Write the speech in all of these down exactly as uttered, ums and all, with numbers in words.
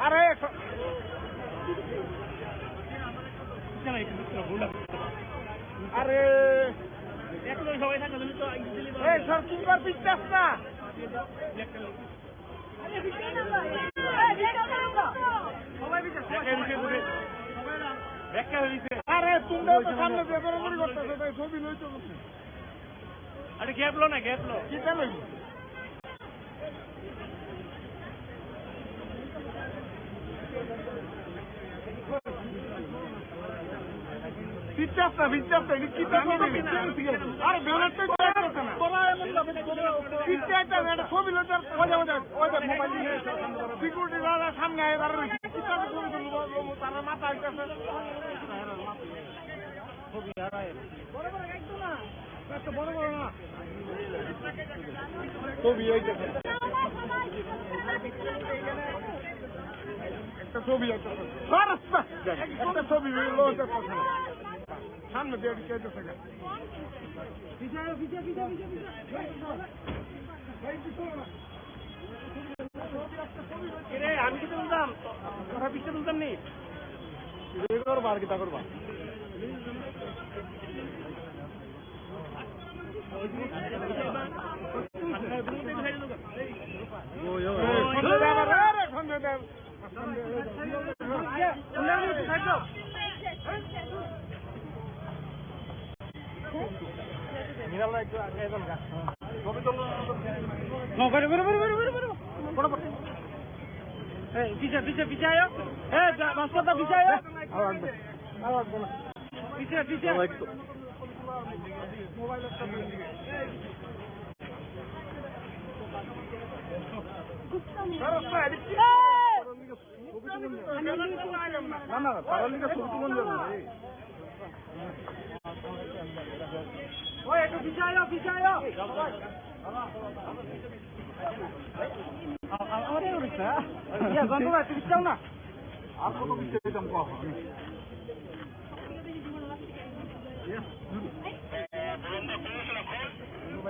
আরে, আরে, এই সব কিংবার বিশ্বাস না। আরে, তোমরাও তো সামনে বেদরাদরি করতেছো, তাই ছবি লইতে বলছি। আরে, গ্যাপ লো না, গ্যাপ লো। কিতা লইবি? পিচ্চাস না, পিচ্চাস না, এটা কিতা লইবি? আরে, ব্যানারটা তো এক কথা না। পিচ্চা একটা না, এটা ছবি লইতে আর মজা মজা। ওই দেখ, মোবাইল নিয়ে সিকিউরিটি দাদা সামনে আয়, দাঁড়া রয়েছে। কিতা ছবি তুলবো, তারা মাথা একটা ছবি আর আয়। বড় বড় একদম না। এত বড় বড় না। ছবি এই দেখো। একটা ছবি, একটা ছবি। সর, সর। একটা ছবি, ওই লোক একটা ছবি। সামনে দিয়ে কে দেখে? পিছে, পিছে, পিছে, পিছে, পিছে। এরে, আমি কি তুলতাম? তোরা পিছে তুলতাম নি? এগুলো বার কিতা করবা? No, pero, pero, pero, pero, pero, pero. Por, por. Eh, pisa, pisa, pisa, yo. Eh, ya, mascota, pisa, yo. Pisa, pisa. না, না, তারা লিখে ছবি তুলুন যাবে না, এই। ওই, একটু পিছে আয়, পিছে আয়। আ-, আ-, আরে, ওরে, স্যার। ইয়া, জানতো না, একটু পিছে যাও না। আর কত পিছে যাইতাম, কও।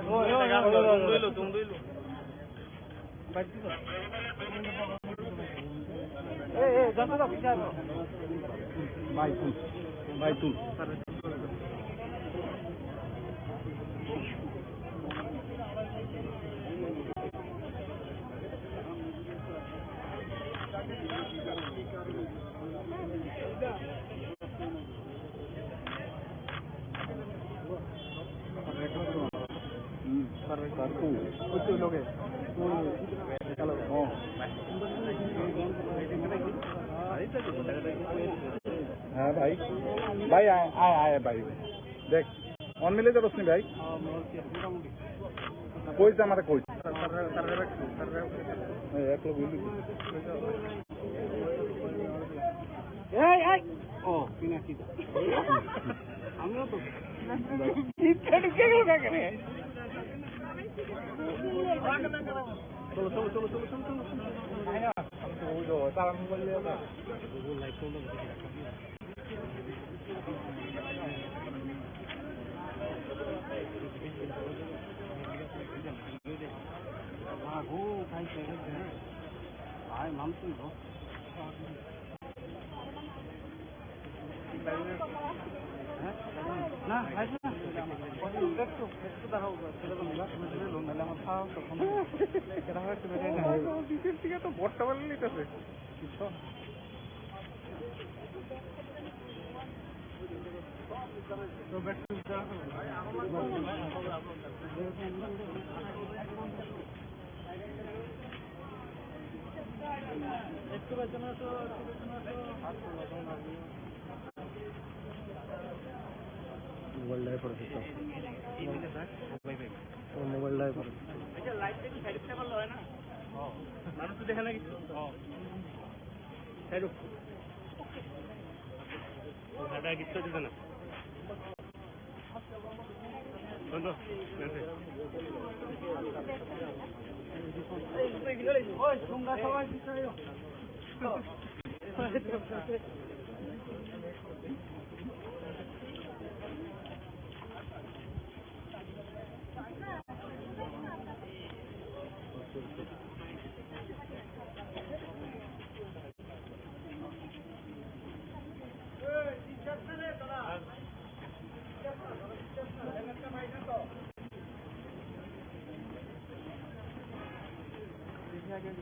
ওই, ওই, ওই, ওই, ওই, ওই। Baitul. Baitul. হ্যাঁ ভাই, ভাই আয়, আয়, আয় ভাই, দেখ, অন মিলে যাবস নি ভাই? কইস আমারে কইস। এই এক লোক হইলি। এই, এই। ও, পিনাকি। আমিও তো। ইচ্ছা ঢুকে গেল কাকে রে? চলো, চলো, চলো। না, খাইছে না। একটু, একটু দাঁড়াও, ছেড়ে দাও, নিলাম, ছেড়ে দাও, নাহলে আমার খাওয়া তখন। এটা হয়তো বেড়ে যায়। আমার তো বিকেল থেকে তো বর্তমানে নিতেছে। কিছু? মোবাইল ডাই করে দিতে হবে। ও মোবাইল ডাই করে দিতে হবে। মানুষ তো দেখে না কিছু। সাইড হোক। গাডা কিচ্ছু দিছে না। বন্ধ। Ami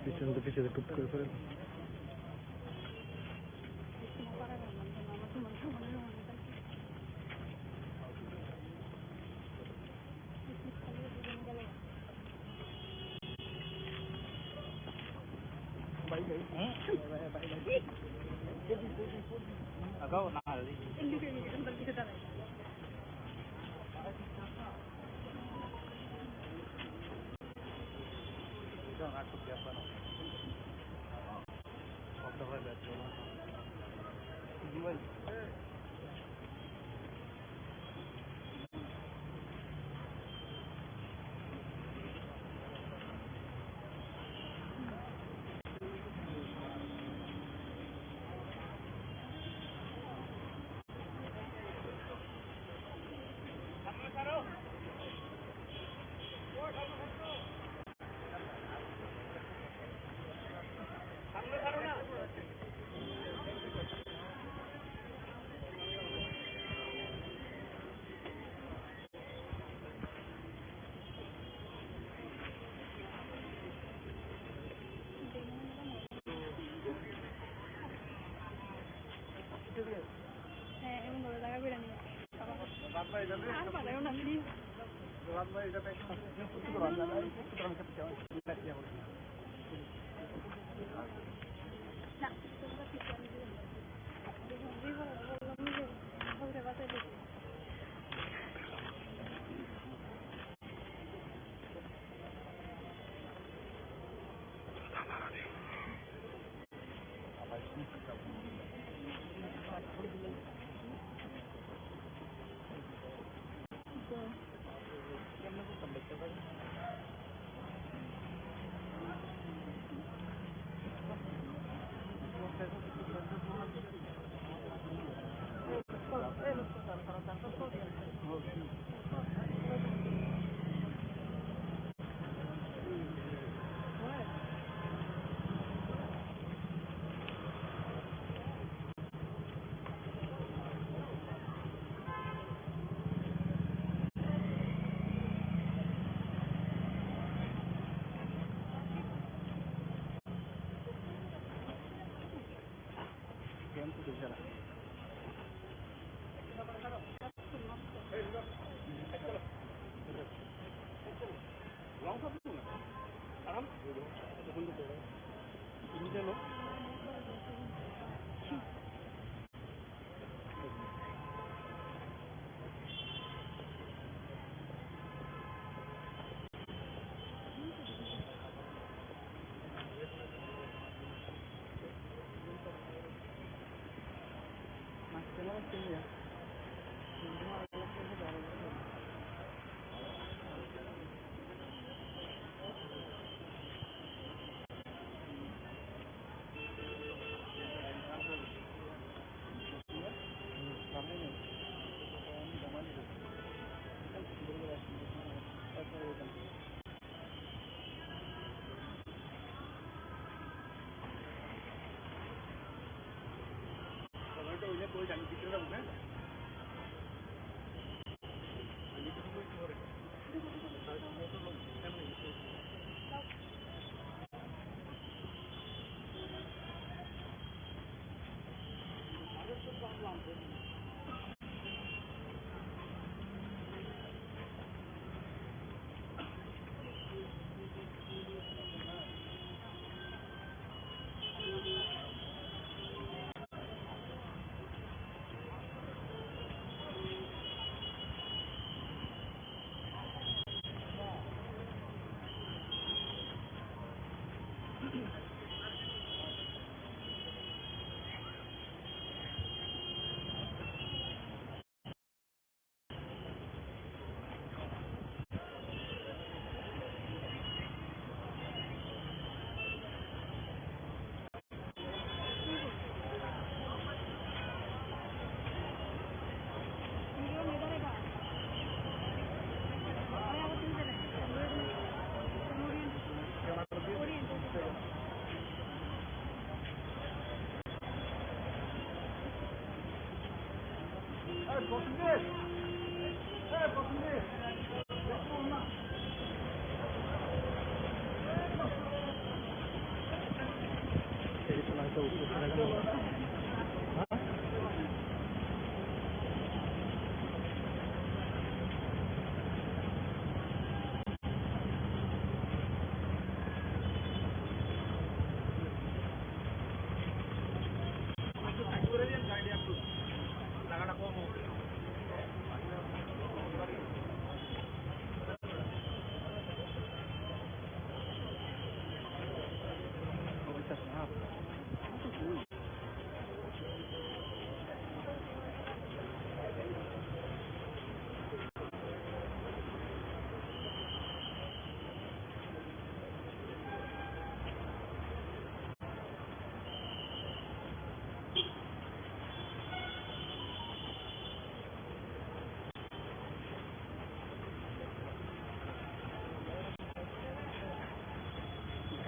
pichon to pichon to tup kore kore. Agak nari.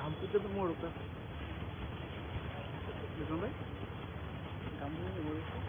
Gampui to moro ka. Bujo bhai? Gampui to moro ka.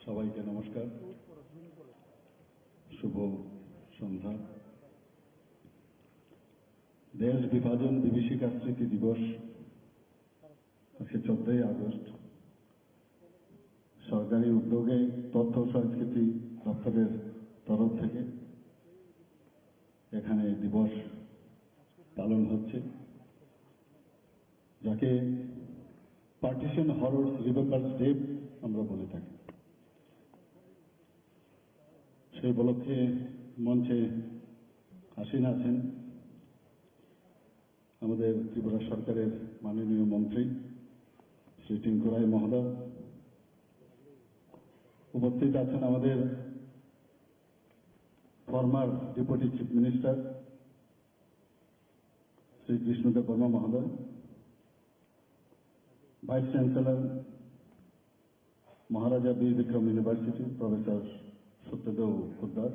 সবাইকে নমস্কার, শুভ সন্ধ্যা। দেশ বিভাজন বিভীষিকা স্মৃতি দিবস, আজকে চোদ্দই আগস্ট। সরকারি উদ্যোগে তথ্য সংস্কৃতি দপ্তরের তরফ থেকে এখানে দিবস পালন হচ্ছে, যাকে পার্টিশন হররস রিমেম্বার্স ডে আমরা বলে থাকি। সেই উপলক্ষে মঞ্চে আসীন আছেন আমাদের ত্রিপুরা সরকারের মাননীয় মন্ত্রী শ্রী টিঙ্কু রায় মহোদয়, উপস্থিত আছেন আমাদের former deputy chief minister Shri Krishnadev Varma মহোদয়, vice chancellor Maharaja Bir Bikram university professor Satyadev Poddar,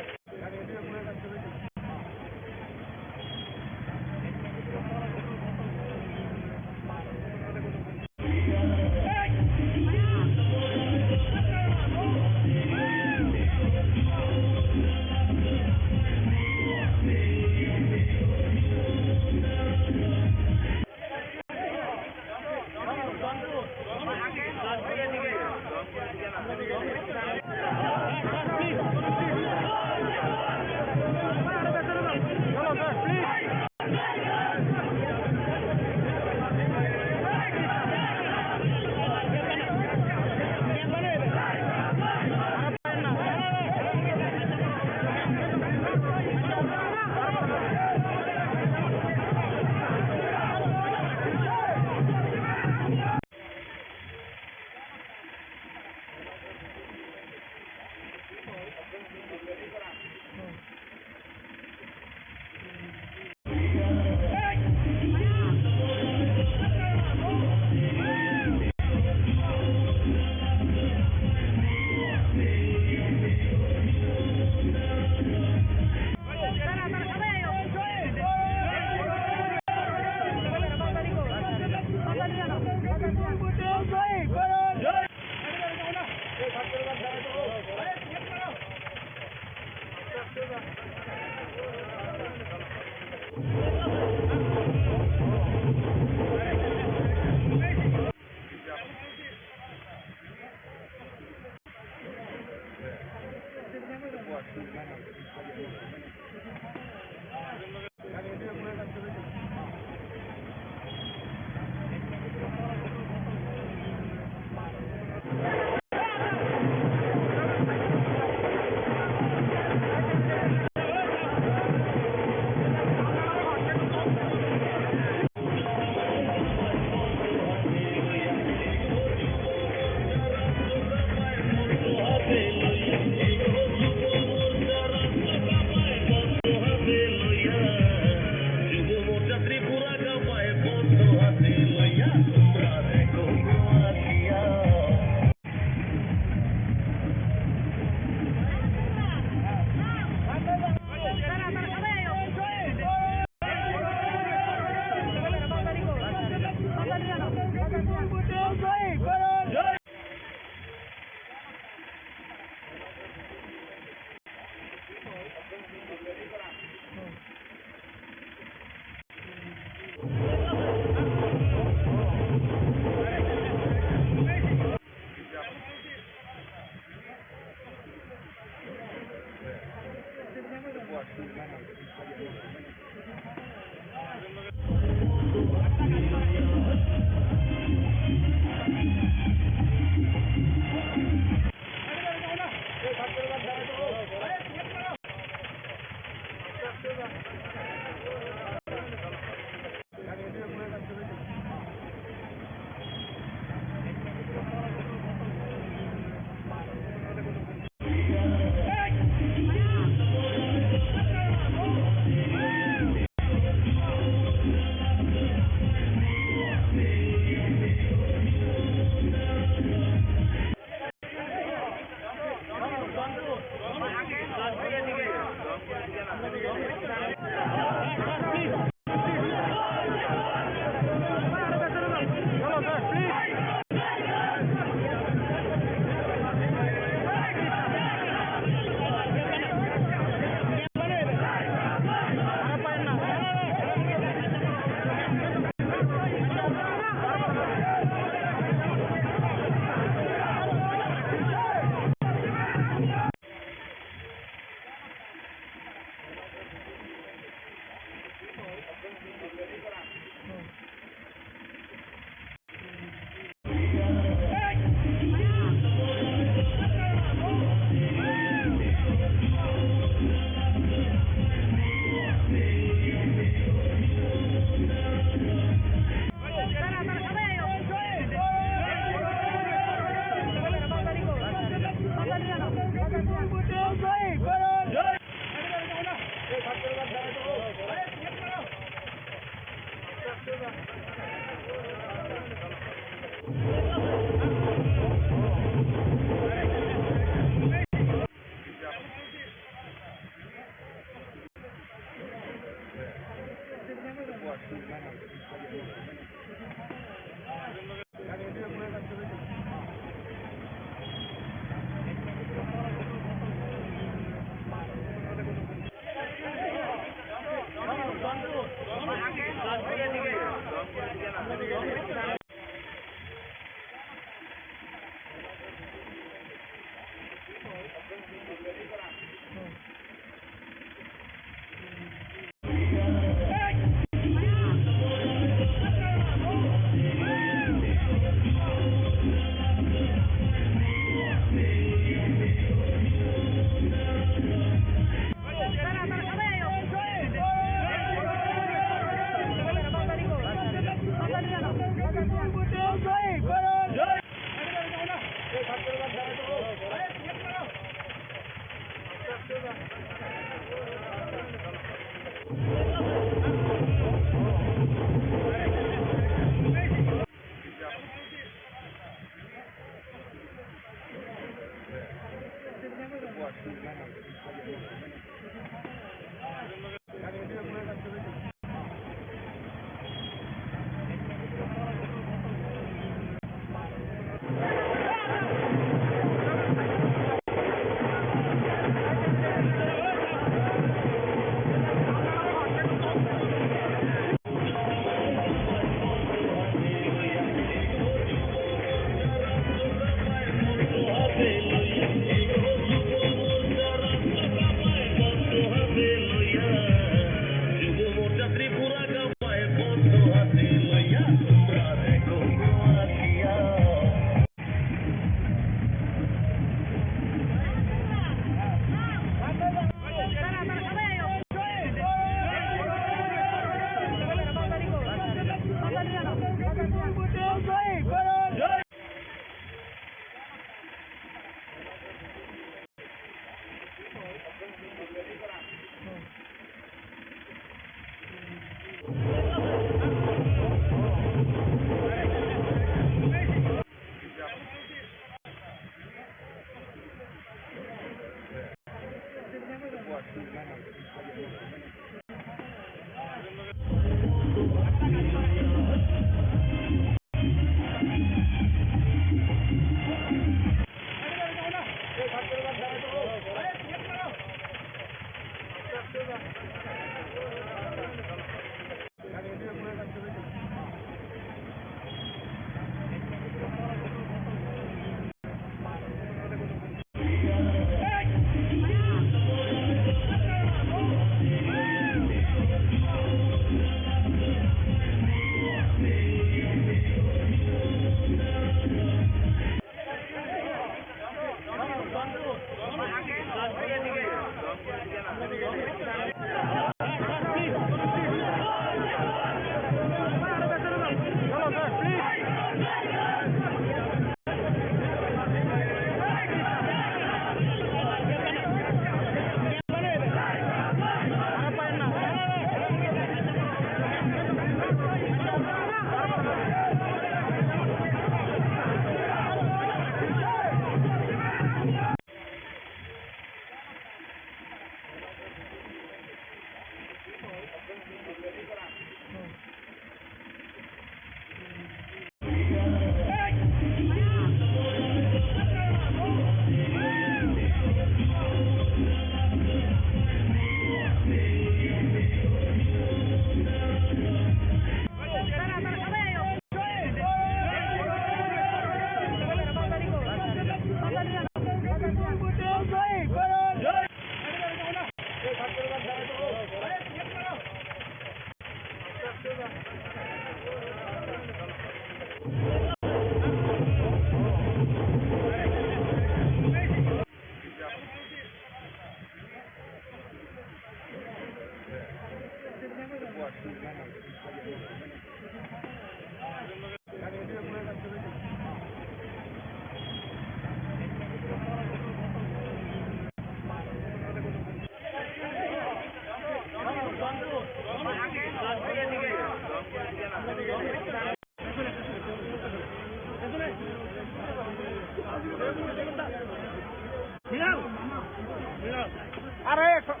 আরে, স-,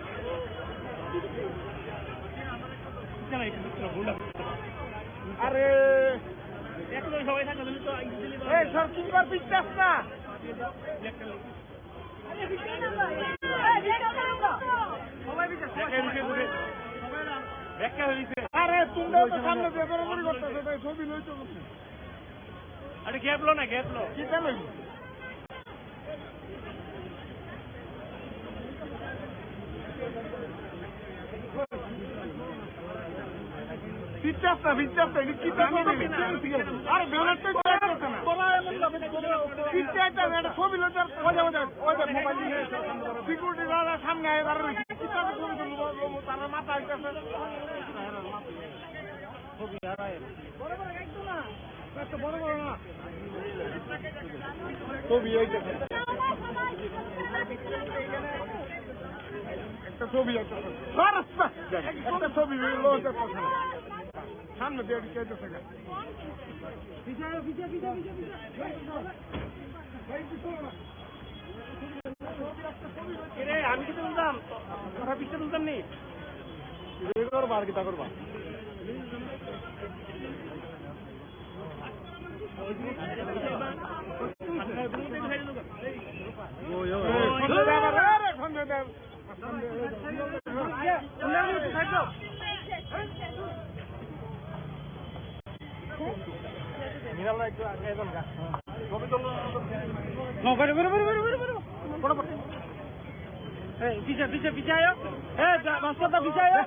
আরে, এই সব কিনবার বিশ্বাস না। আরে, তোমরা তো সামনে যে দৌড়াদৌড়ি করতেছো, তাই ছবি লইতে করছে। আরে, গ্যাপ লো না, গ্যাপ লো। কিতা লইবি? Bichasta, bichasta, ini kita tuh bichasta. Aduh, benar tuh bichasta. Kita itu ada mobil aja, wajah, wajah, wajah, mobil ini. Security wala samne aye, baru kita tuh mobil dulu, mau taruh mata itu. ছবি এই দেখো। একটা ছবি, একটা ছবি। আরে, একটা ছবি, ওই লোকটা কোথায়? সামনে দিয়ে এদিকে এসে গেছে। এরে, আমি কি তুলতাম? তোরা পিছনে তুলতাম নি? এগুলো আর বার কি তা করবা? এই, পিছে, পিছে, পিছে আয়ো। এই, যা, মাস্টারদা, পিছে আয়ো।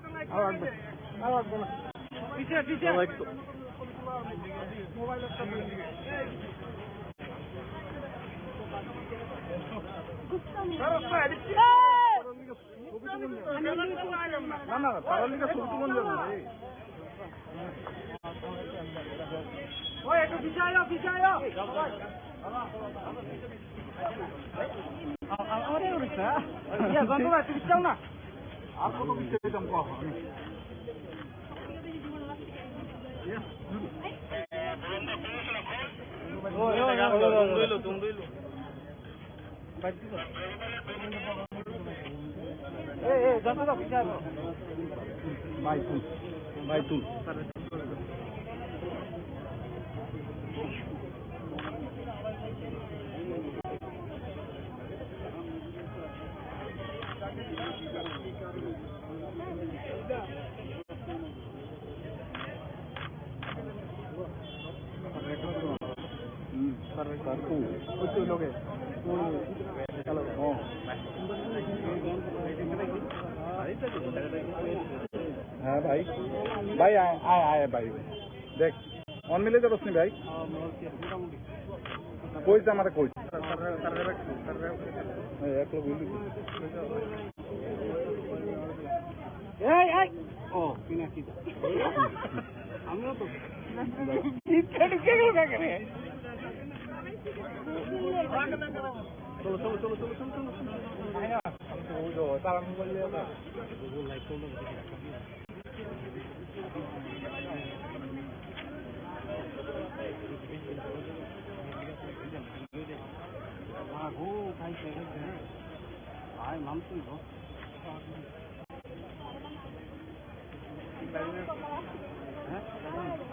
পিছে, পিছে। না, না, তারা লিখে ছবি তুলুন যাবে না, এই। ওই, একটু পিছে আয়ো, পিছে আয়ো। আ-, আ-, আরে, ওরে, স্যার। ইয়া, জানতো না, তুমি চাও না? আর কত পিছে দিতাম, কও, আমি। এই, এই, জানতো না, পিছে আয়ো। ভাই, তুল। ভাই, তুল। হ্যাঁ ভাই, ভাই আয়, আয়, আয় ভাই, দেখ, অন মিলে যাবস নি ভাই? কইস আমারে কইস। এই এক লোক হইলি। এই, এই। ও, তুই না কি? আমিও তো। ইচ্ছা ঢুকে গেল কাকে রে? চলো, চলো, চলো, চলো, চলো, চলো।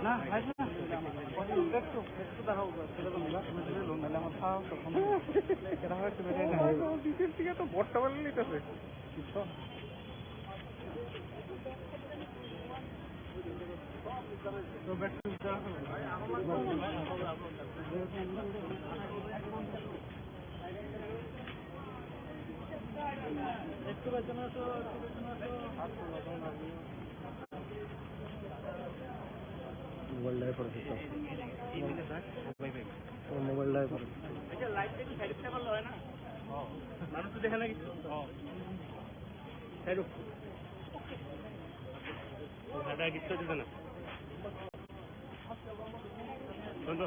না, খাইছে না। একটু, একটু দাঁড়াও, ছেড়ে দাও, নাহলে আমার খাওয়া তখন। এটা হয় একটু বেড়ে যায়। বিশেষ দিকে তো বর্তমানে নিতেছে। Mobile diaper. Mobile diaper. মানুষ তো দেখে না কিছু। এটা কিচ্ছু দিবে না। বন্ধু,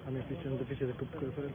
আমি পিছন তো পিছনে টুপ করে ফেলে।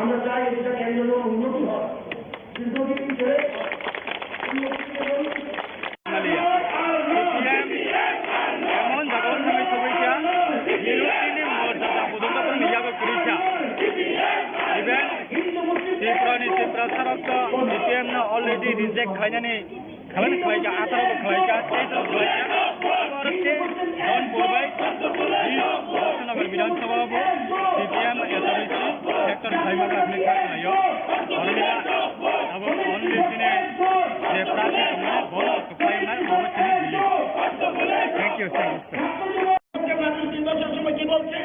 আমরা চাই এটা কেন্দ্র উন্নতি হয়। দীর্ঘদিন ধরে উন্নতি এবং সিপিএম এমন জায়গায় সবাই সবাই বিরোধী মর্যাদা পর্যন্ত কোনো ইয়াবে করেছে। Even Tripura ni Tripura sarok to C P M no already reject khlainani khlai khlaika, atharo bo khlaika, teis bo khlaika. Aro teis Jaunpur bai bis Bhoksanagar Bidhan Sabha bo C P M S R C sector khlaima kha hwnwi kha khlaio. Oro abo only chini je prarthi tongmani bo khlainai abo chini belief. Thank you, thank you. রাজনৈতিক দল সবসময় কি বলছে?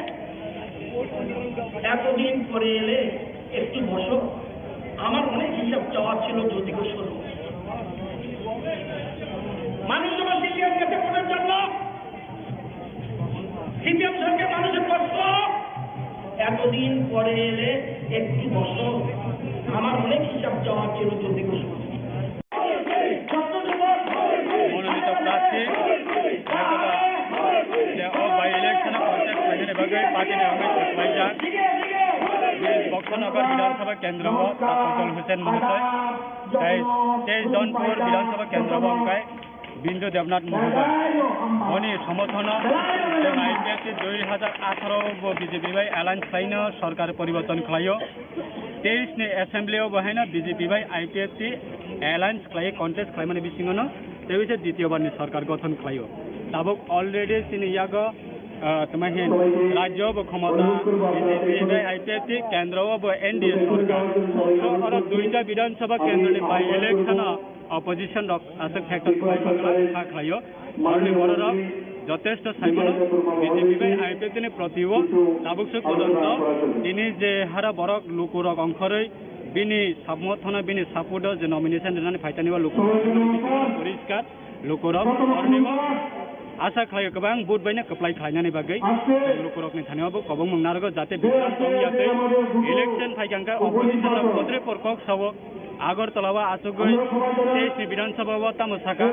এতদিন পরে এলে একটু বসো, আমার অনেক হিসাব চাওয়ার ছিল জ্যোতিকোষ। মানুষ যখন সিপিএম গেছে ভোটের জন্য, সিপিএম সরকার মানুষের প্রশ্ন, এতদিন পরে এলে একটু বসো, আমার অনেক হিসাব চাওয়ার ছিল জ্যোতিকোষ। মনোনীত প্রার্থী অথবা যে o by election contest khlainani bagwi party ni wngwi saklaijak Bhoksanagar Bidhan Sabha Kendro o Tafazzal Hussain Mohoday tei teis Jaunpur Bidhan Sabha Kendro o wngkha Bindu Debnath Mohoday. Boni somorthono chwng I P F T dui hajar atharo bo B J P bai alliance khlaino sorkar poriborton khlaio. Teis ni assembly o bo haino B J P bai I P F T alliance khlai contest khlaimani bisingo no tei bisa ditiyo bar ni sorkar gothon khlaio. Tabuk already chini yago, ah, tama hin rajyo bo khomota B J P bai I P F T kendro o bo N D A sorkar. So oro duita Bidhan Sabha kendro ni by election o opposition rok aswk factor khlai kha khlaio. Oroni bororok jotesto saimano B J P bai I P F T ni proti o tabuk se porjonto tini je hara borok lukurok ongkhorwi bini samorthono bini support o je nomination rwnani phaitani o lukurok poriskar lukurok oroni o asa khlaio kwbang vote baino kwplai khlainani bagwi lukurokni thani o bo kobongmung narwgo jate bikram tongya tei election phaikha hwnkhe opposition rok potre por kok sao. Agartala o achugwi teis ni Bidhan Sabha o tamo saka,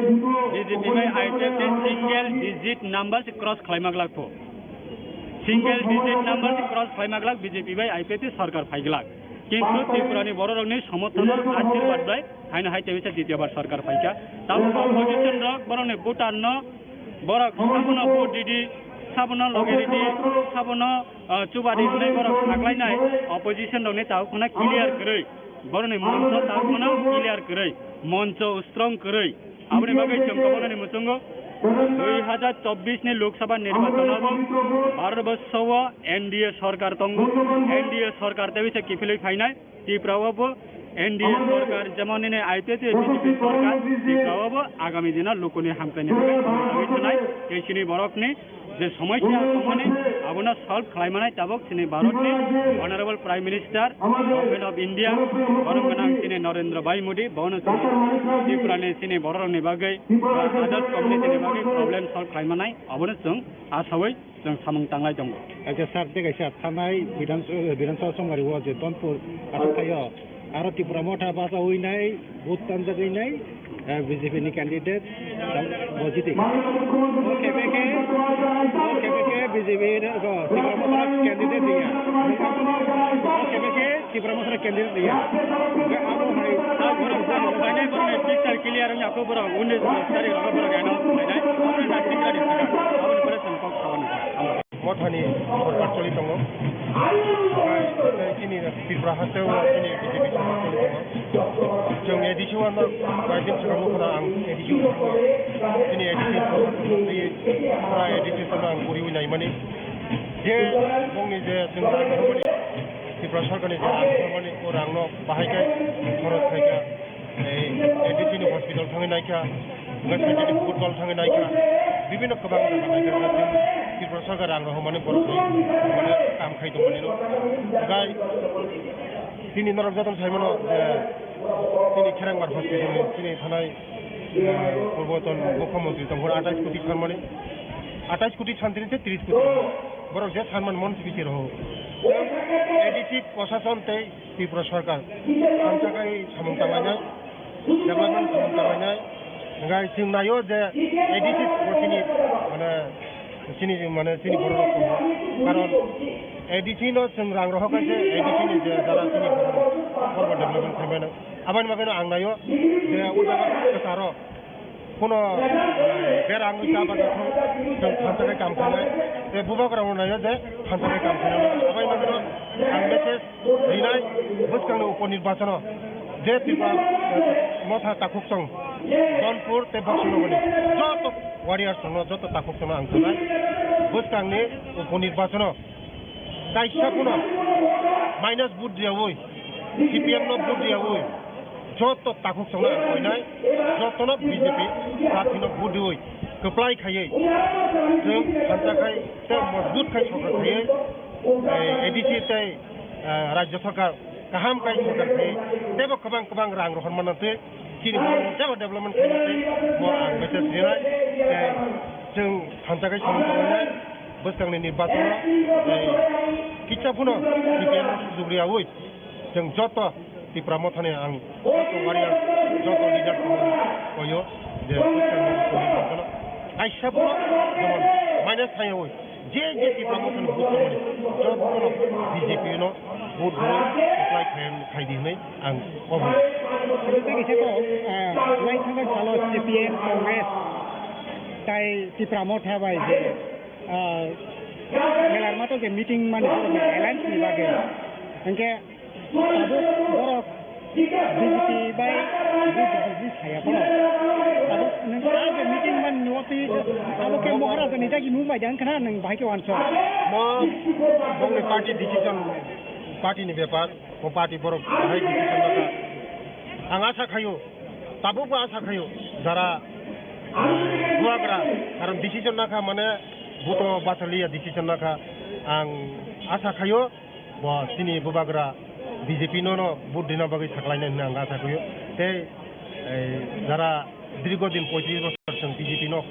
B J P bai I P F T single digit number se cross khlai maglak pho. Single digit number se cross khlai maglak B J P bai I P F T sorkar phai glak. Kintu Tripura ni borok rok ni somorthon o ashirbad bai haino hai teisa ditiyo bar sorkar phaikha. Tamo opposition rok borok ni voter no borok sabono vote ridi, sabono loge ridi, sabono, ah, chuba di hinwi borok saklainai opposition rok ni tamo khuna clear kwrwi. Boroni moncho tabukno clear kwrwi, moncho strong kwrwi. Aboni bagwi chwng kwbangmani muchungo dui hajar chobbish ni Lok Sabha nirbachon o bo Bharat borso o N D A sorkar tongo. N D A sorkar tei bisa kiphilwi phainai Tripura o bo N D A sorkar, jemon nini I P F T B J P sorkar, Tripura o bo agami dino lukuni hamkraini bagwi thanai tei chini borokni je somosya tongmani abono solve khlaimanai tabuk chini Bharatni Honorable Prime Minister, Government of India, borom gwnang chini Narendra Bhai Modi, bono chini Tripurani chini bororokni bagwi, others community ni bagwi problem solve khlaimanai abono chwng asawi chwng samung tanglai tongo. Acha sir, tei kaisa thanai Bidhan, Bidhan Sabha songari o je Donpur aswk thaio. Aro Tipra Motha bachawi nai, vote tanjagwi nai, eh, B J P ni candidate, bo jiti. O kebeke, o kebeke B J P ni, o Tipra Motha candidate ya. O kebeke Tipra Motha candidate ya. Ga abo hai, abo hai, abo hai, abo hai, picture clear wngya, ako borok, undi sari rok borok, ano, hai, hai, abo hai, tingkari saka, abo ni pore sengkok, abo ni. Mothani sorkar choli tongo. Omo hai chini Tripura haste o chini B J P sorkar choli tongo. Chwng A D C o ano koyekdin swkang nukha ang A D C o chini A D C pura A D C salo ang kuriwi naimani. Je bongni je chwng rang rwmani, Tripura sorkarni je rang rwmani, o rangno bahai khe khorok khaikha. Ei, A D C ni hospital thangwi naikha, hwnkhai scientific football thangwi naikha, bibinno kwbang jaga naikha, hwnkhai chwng Tripura sarkar rang rw mani borok bai mane kam khai tongmani no. Hwnkhai chini norok jotono sai mano je chini Kherangbar hospital ni chini thanai, eh, purboton mukhyamantri tongphuru atais koti tharmani, atais koti santini tei tris koti borok je sanmani mano tini se roho. A D C prosason tei Tripura sarkar thansa khai samung tanglainai, development samung tanglainai. Hwnkhai chwng naio je A D C chini, mane, Chini mane chini borok rok tongo. Karon A D C no chwng rang rohor kaisa A D C ni je jara chini borok rok kormo development khaimano. Aboni bagwi no ang naio je o jaga kwcharo kuno, eh, bera wngwi cha baja thung chwng thansa khe kam khainai. Tei bubagra no naio je thansa khe kam khainai. Aboni bagwi no ang message rinai bwskangni upo nirbachono je Tripura, eh, motha takhuk chwng Donpur tei Boksonogorni joto warriors rokno joto takhuk chwngno ang sanai bwskangni upo nirbachono kaisa phano minus vote riyaui, C P M no vote riyaui, joto takhuk chwngno ang koinai, jotono B J P party no vote riui kwplai khaiui chwng thansa khai tei mojbut khai sorkar khaiui, eh, A D C tei, eh, rajya sorkar kaham khai sorkar khai teibo kwbang kwbang rang rohor manna twi chini borok teibo development khai twi bo ang message rinai, eh, chwng thansa khai samung tangnai bwskangni nirbachono, eh, kisa phano C P M no sujug riyaui chwng joto Tipra mothani ang joto warrior joto leader koyo je bwskangni nirbachono kaisa phano jemon minus thaiyaui je je Tipra mothani vote tongmani jotono B J P no vote rwi apply khai, khai di hwnwi ang obo. Tei kisa kok, ah, lai thangkha salo C P M, Congress tai Tipra motha bai je, ah, melar mato je meeting mani alliance ni bagwi. Hwnkhe tabuk borok B J P bai B J P ni saya phano. Tabuk nwng a je meeting man nuo twi abo khe Maharaja ni dagi mung bai dang khna nwng bahai khe wansok. Mo bongni party decision, party ni bepar, mo party borok bahai decision naka. Ang asa khayo, tabuk bo asa khayo, jara bubagra, karon decision naka mane buto bachaliya decision naka. Ang asa khayo, bo chini bubagra B J P no, no vote rina bagwi saklainai hwnwi ang asa khaio. Tei, eh, jara dirgo din poitris bosor chwng B J P no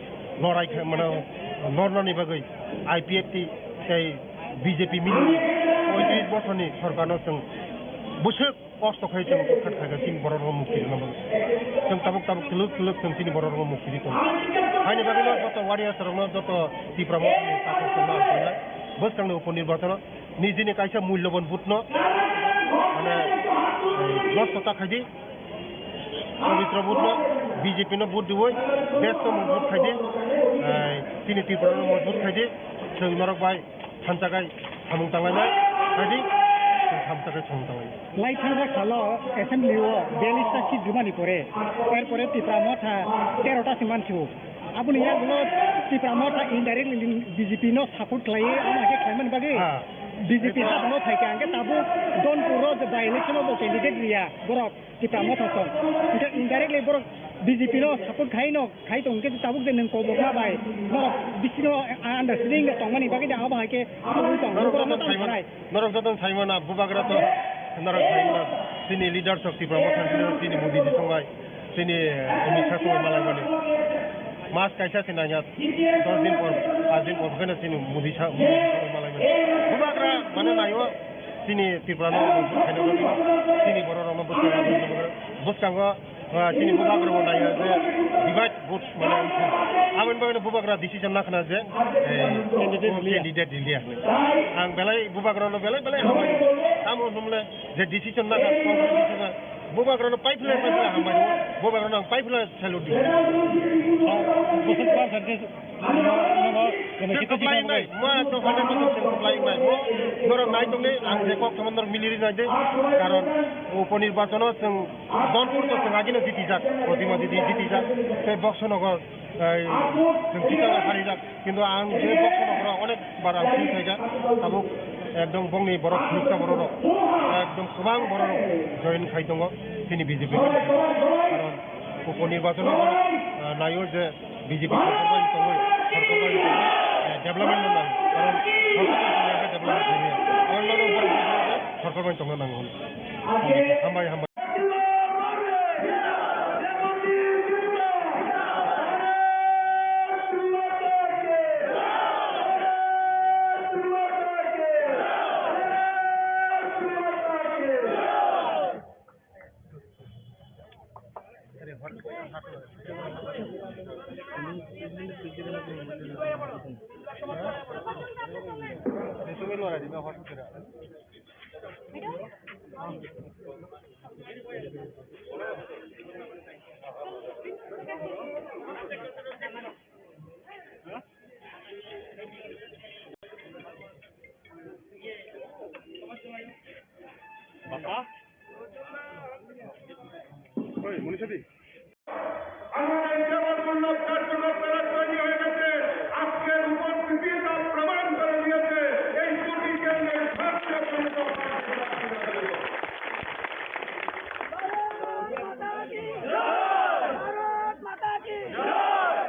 norai kha, mane, nornani bagwi I P F T tei B J P mili poitris bosorni sorkarno chwng bwswk kosto khai chwng utkhat khaikha chini borok rok mukti rwna bagwi. Chwng tabuk tabuk twlwk twlwk chwng chini borok rok mukti rwi tongo. Haini bagwi no joto warriors rokno joto Tipra mothani takhuk chwngno ang khainai. Bwskangni upo nirbachono nijini kaisa mulyoban vote no, mane, eh, nosto ta khaidi. Pabitra vote no B J P no vote diwi, desh no mojbut khaidi. Eh, chini Tripura no mojbut khaidi. Chwng norok bai thansa khai samung tanglainai, khaidi. Chwng thansa khai samung tanglainai. Lai thangkha salo assembly o biyallis ta seat rwmani pore, er pore Tipra motha tero ta se mansu. Aboni yagulo Tipra motha indirectly B J P no support khlaiwi, amo hai khe khlaimani bagwi. Ha. B J P ha no phaikha, hwnkhe tabuk Donpur o je by election o bo candidate riya borok Tipra motha song. Hwnkhe indirectly borok B J P no support khai no khai tong, hwnkhe tabuk je nwng kobokma bai norok bisingo understanding tongmani bagwi de abo hai khe tongwi tong. Norok joto no tamo sai mano. Norok joto sai mano, bubagra to norok sai mano. Chini leaders of Tipra Motha ni leader chini Modi ji song bai, chini, eh, Amit Shah song bai malai mani. Mas kaisa se nangya, dos din por, pas din por, kena chini Modi Shah, Modi ji song bai malai mani. Bubagra mane nayo, chini Tripura no, chini borok rok no bwskango, bwskango Ah, chini bubagra bo naiya je divide vote mane wngkha. Aboni bagwi no bubagra decision nakhna je, eh, candidate o liya. Candidate liya hinwi. Ang belai bubagra no belai belai hambai. Tamo hwnmle je decision nakha, bubagra no paiphle paiphle hambai. Bubagra no ang paiphle salute di. Bwswk percentage Chwng kwplai wngnai, mo ekdom hundred percent chwng kwplai wngnai. Mo norok nai tongdi, ang je kok tongma norok mili ri nai di. Karon upo nirbachono chwng Donpur to chwng agino jitijak, Protima Didi jitijak, tei Boksonogor, eh, chwng kisa harijak. Kintu ang je Boksonogoro onek bar ang phil khaijak, tabuk ekdom bongni borok phunuksa borok rok ekdom kwbang borok rok join khai tongo chini B J P. Karon upo nirbachono, ah, naio je B J P sorkar bai tongwi, sorkar bai tongwi, eh, development no nango. Karon sorkar bai tongwi development khaimaya. Karon nono borok bujiya je sorkar bai tongna nango hwnwi. Hambai, hambai. Bapa? Oi, Munisha di. আমার এই সেবার জন্য কার্যকর করার তৈরি হয়ে গেছে। আজকের উপস্থিতি তা প্রমাণ করে দিয়েছে এই দুটি কেন্দ্রের ভারতীয় জনতা পার্টি। ভারত মাতা কি জয়! ভারত মাতা কি জয়!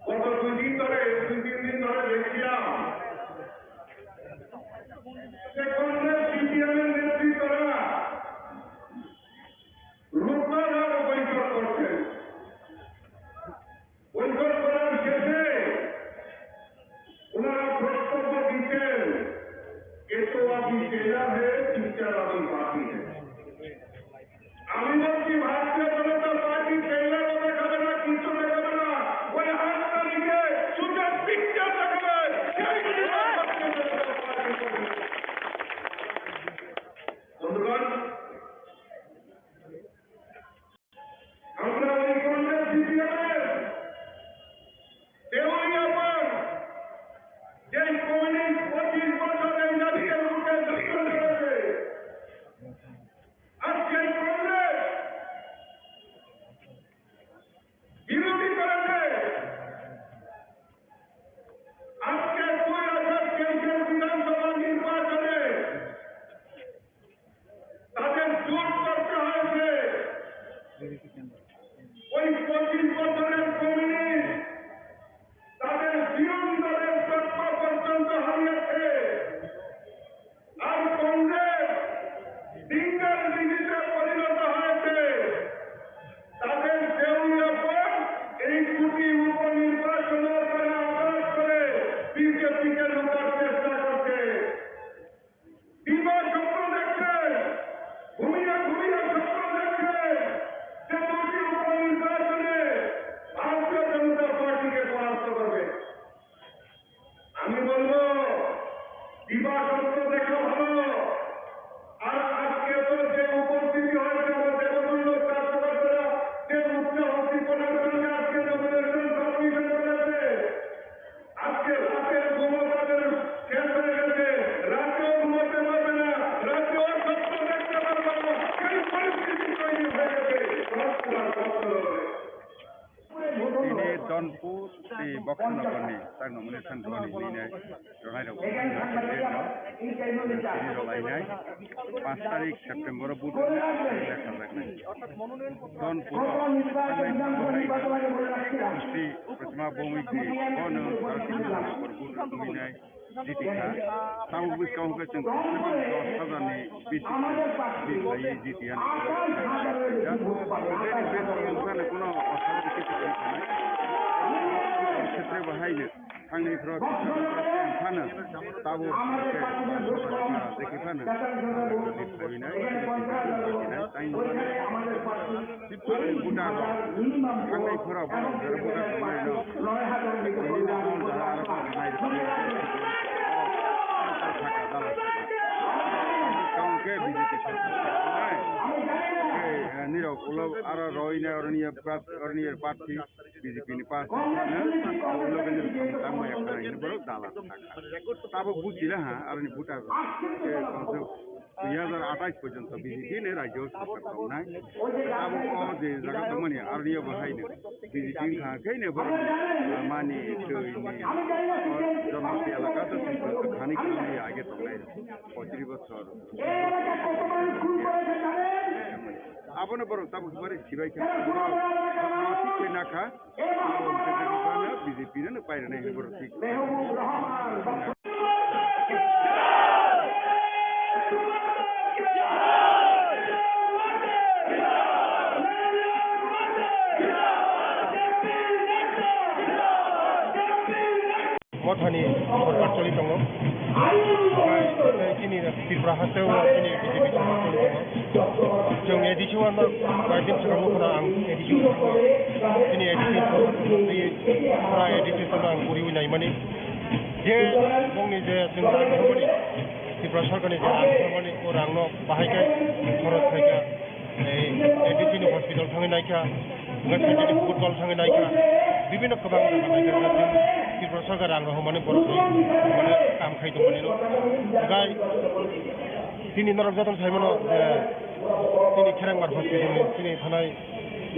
গত দুই দিন ধরে, দুই তিন দিন ধরে দেখছিলাম যে কংগ্রেস সিপিএম এর নেতৃত্বরা রূপনারার বৈঠক করছেন। বৈঠক করার শেষে ওনারা বক্তব্য দিচ্ছেন, "ये तो अभी चेहरा है, पिक्चर अभी बाकी है।" আমি বলছি, ভারতীয় জনতা পার্টি ট্রেলারও দেখাবে না, কিচ্ছু দেখাবে না। ওই আট তারিখে শুধু পিকচার দেখাবে। সেই দিনই ভারতীয় জনতা পার্টি করবে। বন্ধুগণ, আমরা ওই কংগ্রেস সিপিএম এর দেউলিয়াপাড়, যে কমিউনিস্ট পঁচিশ বছর এই জাতির বুকে যুদ্ধ করেছে, আজকে কংগ্রেস বিরোধী করেছে। আজকে দুই হাজার তেইশের বিধানসভা নির্বাচনে তাদের জোট করতে হয়েছে। ওই পঁচিশ বছরের কমিউনিস্ট তাদের বিরোধী দলের তকমা পর্যন্ত হারিয়েছে। আর কংগ্রেস সিঙ্গেল ডিজিটে পরিণত হয়েছে। তাদের দেউলিয়াপাড় এই দুটি উপনির্বাচনও তারা আঘাত করে বিজেপিকে লুকার চেষ্টা করছে। দিবা স্বপ্ন দেখছে, ঘুমিয়ে ঘুমিয়ে স্বপ্ন দেখছে যে দুটি উপনির্বাচনে ভারতীয় জনতা পার্টিকে পরাস্ত করবে। আমি বলবো, দিবা স্বপ্ন দেখা ভালো, আর আজকে তো যে উপস্থিতি হয়েছে, আমার দেবতুল্য কার্যকর্তারা যে উৎসাহ উদ্দীপনার সঙ্গে আজকে নমিনেশন সাবমিশন করেছে, আজকে রাতের ঘুমও তাদের শেষ হয়ে গেছে, রাতেও ঘুমাতে পারবে না, রাতেও স্বপ্ন দেখতে পারবে না, সেই পরিস্থিতি তৈরি হয়ে গেছে। Tini Donpur tei Boksanagarni tak nomination rwani hinwi nai rwnairok tini rwlainai. Panch tarik September o vote rwna lekha jaknai. Donpur o thangnai Mr. Pratima Bhowmiak ni bono Bharatiya Janata Party vote rwnainai. G T kha. Tabuk bwskang hwnkhe chwng dos hajar ni bisi ni khlaiwi G T ani. Bini besi wngkha no kuno osoro khe kwchwng khanai. Khetre bo haino thangni phro phano tabuk hwnkhe jekhe phano khlaiwi nai. Buta rok, thangnai phora borok jora buta tongnai no. Nini no jaha aro nai rw. Kaung khe B J P nai. Khe, eh, nirok ulo aro roina oroni prat-, oroni party B J P ni party no ulo khe nirok tamo ya khanai ni borok dala. Tabuk buchila ha, aroni buta. Khe, Dui hazar atais porjonto B J P ni rajyo sarkar tongnai. Abo o je jaga tongmani, aroni bo haino B J P wngkha khe no borok mani, twi ni, o Janati elaka to thani khe age tongnai, poitris bochor. Abono borok tabuk bari sibai khe, borok thik khe nakha. B J P no pairwnai hinwi borok thik. Mothani sorkar choli tongo. Omo hai chini Tripura haste o chini B J P sorkar tongwi tongo. Chwng A D C o ano koi din swkang nukho na ang A D C o thangwi chini A D C sorkar tongwi pura A D C no ang uriwi naimani. Je bongni je chwng rang rwmani, Tripura sorkarni je rang rwmani, o rangno bahai khe khorok khai kha. Ei, A D C ni hospital thangwi naikha, wngkha scientific football thangwi naikha, bibinno kwbang jaga naikha, chwng Tripura sorkar rang rok mani borok rok mani kam khai tongmani no. Gai tini norok jotono sai mano je tini Kherengbar hospital ni tini thanai,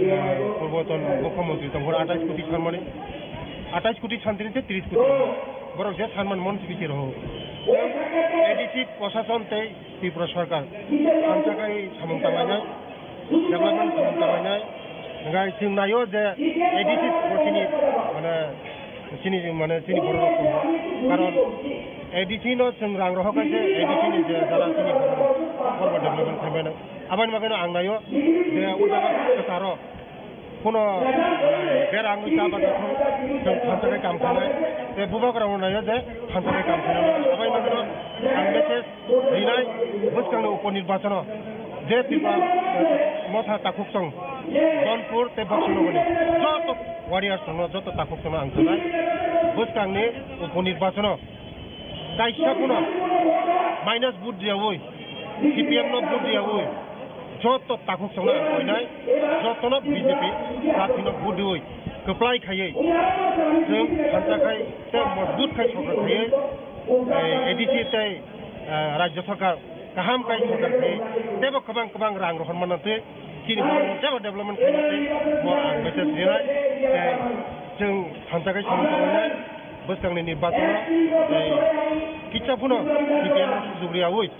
eh, purboton mukhyamantri tongphuru atais koti sanmani, atais koti santini tei tris koti borok je sanmani mon sibiti roho. A D C prosason tei Tripura sorkar thansa khai samung tanglainai, development samung tanglainai. Hingkhe chwng naio je A D C bo chini, mane, chini, mane, chini borok rok tongo. Karon A D C no chwng rang rohor khe A D C ni je jara chini borok rok kormo development khaimano. Aboni bagwino ang naio je o jaga kwcharo Kuno berang wngwi ta bagwi thung, chwng thansa khe kam khainai. Tei bubagrano naio je thansa khe kam khainai. Abai manwino ang message rinai bwskangni upo nirbachono je Tripura, eh, motha takhuksong Donpur tei Boksonogorni joto warriors rokno, joto takhuksongno ang sanai bwskangni upo nirbachono. Kaisa phano minus vote riyaui, C P M no vote riyaui, joto takhuk songno ang koinai, jotono B J P party no vote riui, kwplai khaiui, chwng thansa khai tei mojbut khai sorkar khaiui, eh, A D C tei, eh, rajya sorkar kaham khai sorkar khaiui, teibo kwbang kwbang rang rohor manna twi, chini borok teibo development khaina tei bo ang message rinai, tei chwng thansa khai samung tangnai. Bwskangni ni bathang, tei kitsa phano C P M no sujug riyaui,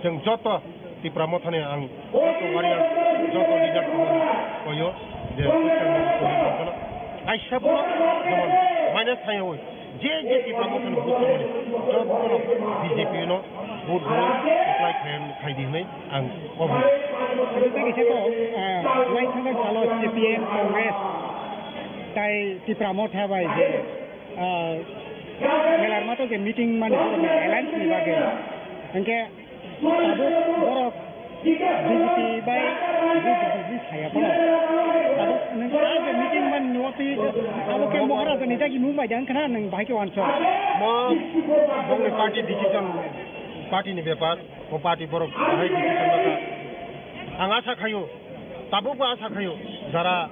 chwng joto Tipra Mothani ang joto warrior, joto leader koyo je bwskangni ni bathang kaisa phano jemon minus thaiyaui je je Tipra Mothani vote tongmani joto B J P no vote rwi apply khai, khai di hinui ang obo. Tei kaisa kok, ah, lai thangkha salo C P M, Congress, tai Tipra Motha bai je, ah, melarma to je meeting mani borok ni alliance ni bagwi. Hingke tabuk borok B J P bai B J P saya phano. Tabuk nung ah je meeting mani nugo twi abo khe Moharaja ni dagi nung bai dang khna nung bahai khe wansok. Mo bongni party decision, party ni bepar. O party borok bahai decision naka. Ang asa khayo, tabukbo asa khayo, jara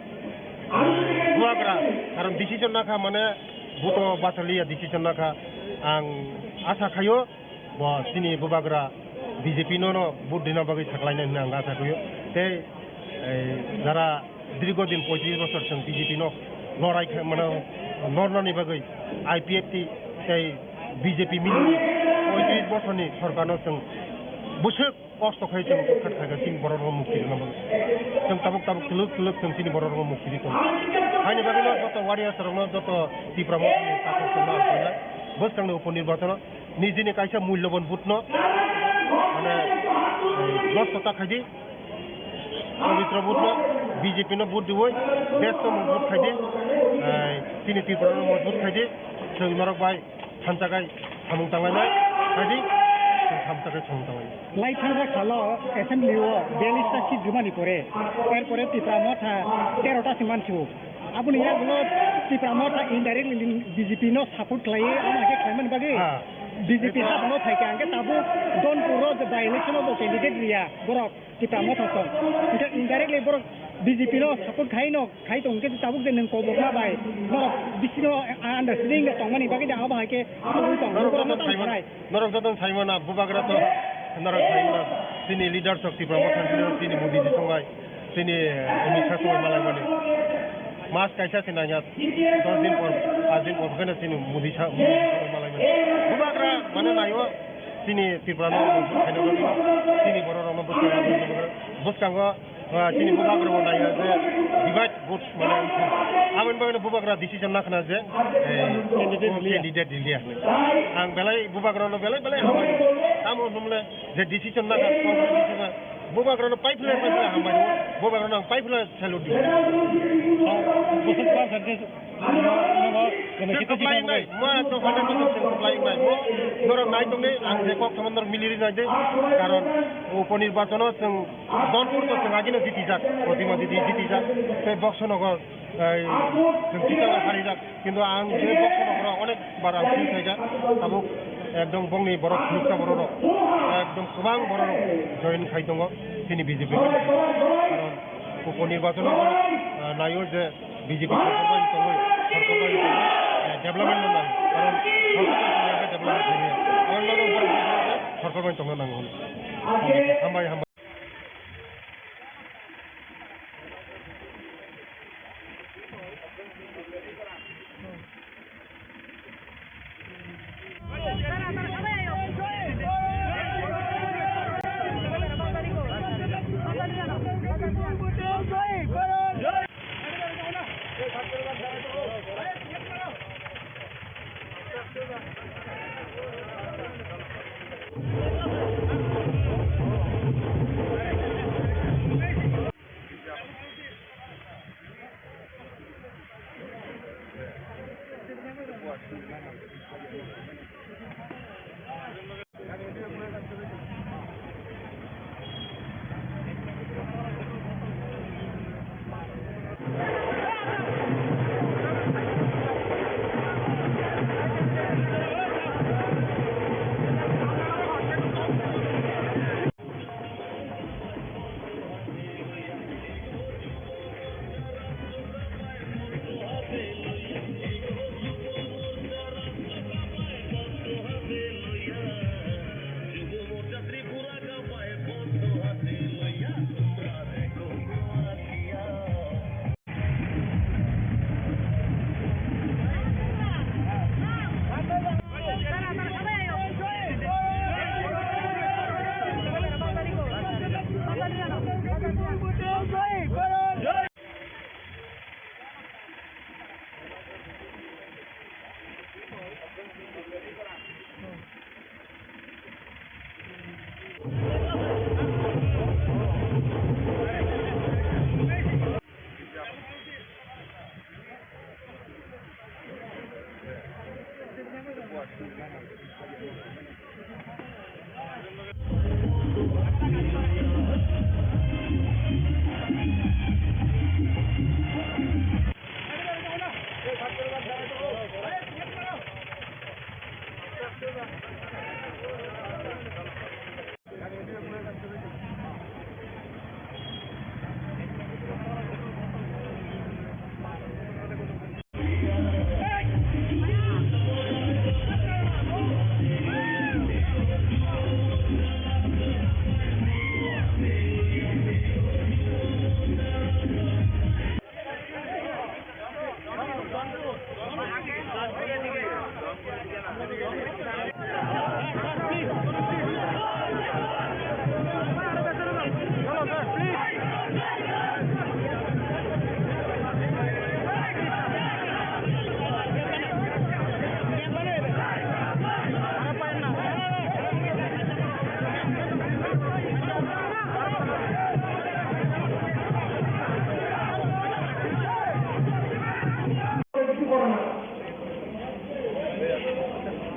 bubagra, karon decision naka mane buto bachaliya decision naka. Ang asa khayo, bo chini bubagra B J P no no vote dina bagwi saklaina hinwi ang asa khayo. Tei, eh, jara Dirgo din poitris bosor chwng B J P no lorai khe, mane, lornani bagwi I P F T tei B J P mili poitris bosorni sorkarno chwng bwswk kosto khai chwng utkhat khaikha chini borok rok mukti rwna bagwi. Chwng tabuk tabuk twlwk twlwk chwng chini borok rok mukti ri tongo. Haini bagwino joto warriors rokno joto Tipra Mothani takhuk chwngno ang koinai bwskangni upo nirbachono nijini kaisa mulyoban vote no, mane, eh, nosto ta khaidi. Pabitra vote no, B J P no vote diwi, desh no mojbut khaidi, eh, chini Tripura no mojbut khaidi, chwng norok bai thansa khai samung tanglainai, khaidi, chwng thansa khai samung tanglainai. Lai thangkha salo assembly o biyallis ta seat rwmani pore, er pore Tipra Motha tero ta se mansiwo. Aboni yagulo Tipra Motha indirectly B J P no support khlaiwi, amo hai khe khlaimani bagwi Ha. B J P Ito- ha bono phaikha, hingkhe tabuk Donpur o je by election o bo candidate riya borok. Tipra Motha song. Hingke indirectly borok B J P no support khai no, khai tong hingke tabuk je nwng kobokma bai norok bisino understanding de tongmani bagwi de abo hai khe tongwi tong. Norok Borok no joto tong saimano, sanai. Norok joto saimano bubagra to norok saimano chini leader sok Tipra Motha chini, chini Modi ji songai chini Amit Shah songai malai mani. Mas kaisa se nangya dos din por, pas din por khe chini Modi sa, Modi ji songai malai mani. Bubagra mane naio. Chini Tripura no mojbut khaina bagwi, chini borok rok no bwskango, bwskango, ah, chini bubagra bo naiya je divide vote mane wngkha. Aboni bagwi no bubagra decision nakhna je, eh, candidate o liya. Candidate liya hinwi. Ang belai bubagra no belai belai hambai. Tamo hwnmle je decision nakha, Congress decision Bubagrano paiphlai, paiphlai hambai. Bubagrano ang paiphlai salute di. Bosong kuar sante nogo, nogo, Chwng kwplai wngnai, mo to hundred percent chwng kwplai wngnai. Mo norok nai tongni, ang je kok samo norok mili ri nai de. Karon upo nirbachono chwng Donpur to chwng agino jitijak, Pratima Didi jitijak, tei Boxonogo, eh, chwng Chittagong harijak. Kintu ang je Boxonogoro onek bar ang feel khaijak, tabuk ekdom bongni borok, khuluksa borok rok, ekdom kwbang borok rok join khai tongo chini B J P. Karon upo nirbachono, ah, naio je B J P sorkar bai tongwi, sorkar bai tongwi, eh, development no nang, karon sorkar bai tongwi development khaimaya. Ang nono borok sorkar bai tongna nango. Hambai, hambai.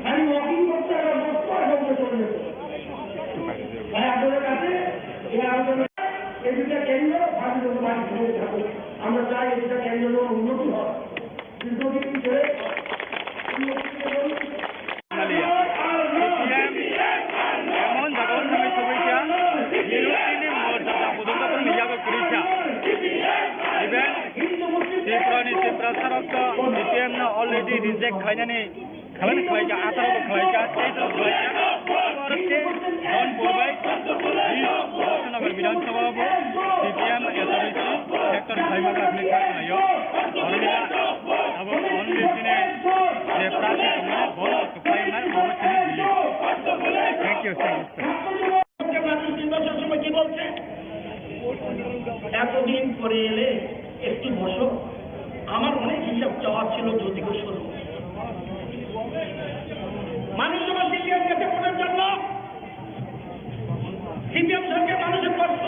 আমি ওয়াকিং করতে আমার দশ পনেরো বছর চলে যেত। তাই আপনাদের কাছে এই আবেদন, এই দুইটা কেন্দ্র ভারতীয় জনতা পার্টি ধরে থাকুক। আমরা চাই এই দুইটা কেন্দ্র যেন উন্নতি হয়। দীর্ঘদিন ধরে উন্নতি এবং Emon jaga o thangwi sogwi kha, nini mor jata pudung kapang ni yago kwrwi kha. Even Tripura ni Tiprasa rok to C P M no already reject khlainani khlai khlai kha, atharo bo khlai kha, tei to khlai kha. Aro khe Donpur bai Boston Nagar Bidhan Sabha bo C P M S R C sector khlaima kha hwnwi kha khwlaio. Oro nila abo only chini je prarthi tongmani bo kwplai wngnai, obo chini belief. Thank you, thank you, sir. এতদিন পরে এলে একটু বসো। আমার অনেক হিসাব চাওয়ার ছিল জ্যোতি ঘোষের। মানুষ যখন সিপিএম গেছে ভোটের জন্য, সিপিএম সরকার মানুষের প্রশ্ন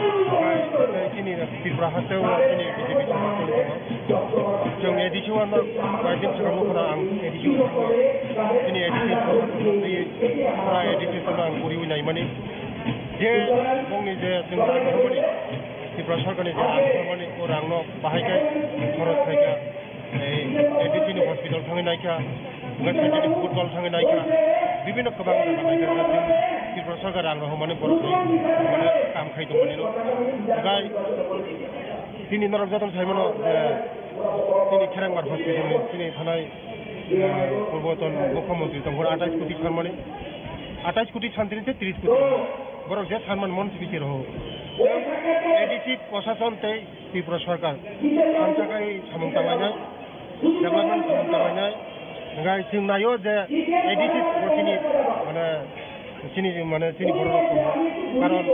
Omo hai khe chini Tripura haste o chini B J P sorkar tongwi tongo. Chwng A D C o ano koi din swkang nukha ang A D C o thangwi chini A D C sorkar tongwi pura A D C tongwi ang guriwi naimani. Je bongni je chwng rang rwmani, Tripura sorkarni je rang rwmani, o rangno bahai khe khorok khai kha. Ei, A D C ni hospital thangwi naikha, wngkha side ni football thangwi naikha, bibinno kwbang jaga naikha, Tripura sarkar rang rok mane borok rok mane kam khai tongmani no. Hwnkhe chini norok jotono saimano je chini Kherangbar hospital ni chini thanai, eh, purboton mukhyamantri tongphuru atais koti sanmani, atais koti santini tei tris koti borok je sanmani mon sibisi rok. A D C prosason tei Tripura sarkar thansa khai samung tanglainai, development samung tanglainai. Hwnkhe chwng naio je A D C bo chini, mane, chini, mane, chini borok rok tongo. Karon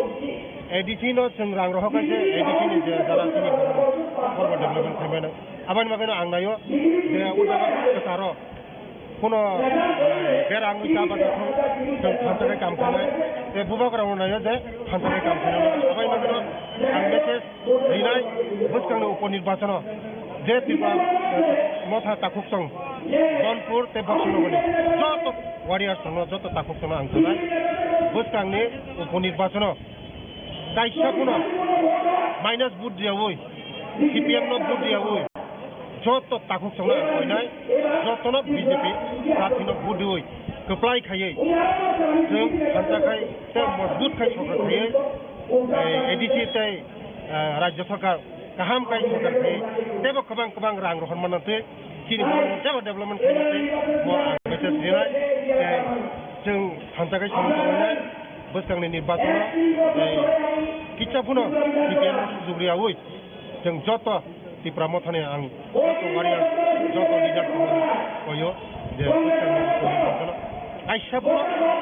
A D C no chwng rang rohor khe se A D C ni je jara chini borok rok, borok rok development khaimano. Aboni bagwino ang naio je o jaga kwcharo Kuno, eh, berang wngwi ta bagwi thung, chwng thansa khe kam khainai. Tei bubagrano naio je thansa khe kam khainai. Abai manwino ang message rinai bwskangni upo nirbachono je Tripura, eh, motha takhuk song, Donpur tei Boksonogorni joto warriors rokno, joto takhuk songno ang sanai bwskangni upo nirbachono kaisa phano minus vote riyaui, C P M no vote riyaui, joto takhuk songno ang koinai, jotono B J P prarthino vote riui, kwplai khaiui, chwng thansa khai tei mojbut khai sorkar khaiui, eh, A D C tei, eh, Rajya Sarkar kaham khai sorkar khaiui, teibo kwbang kwbang rang rohor manna twi, chini borok teibo development khaina twi, bo ang message rinai, tei chwng thansa khai samung tangnai. Bwskangni nirbachano, eh, kitsa phano B P F no sujug riyawi, chwng joto Tipra Mothani ang joto warrior, joto leader koyo je bwskangni nirbachano kaisa phano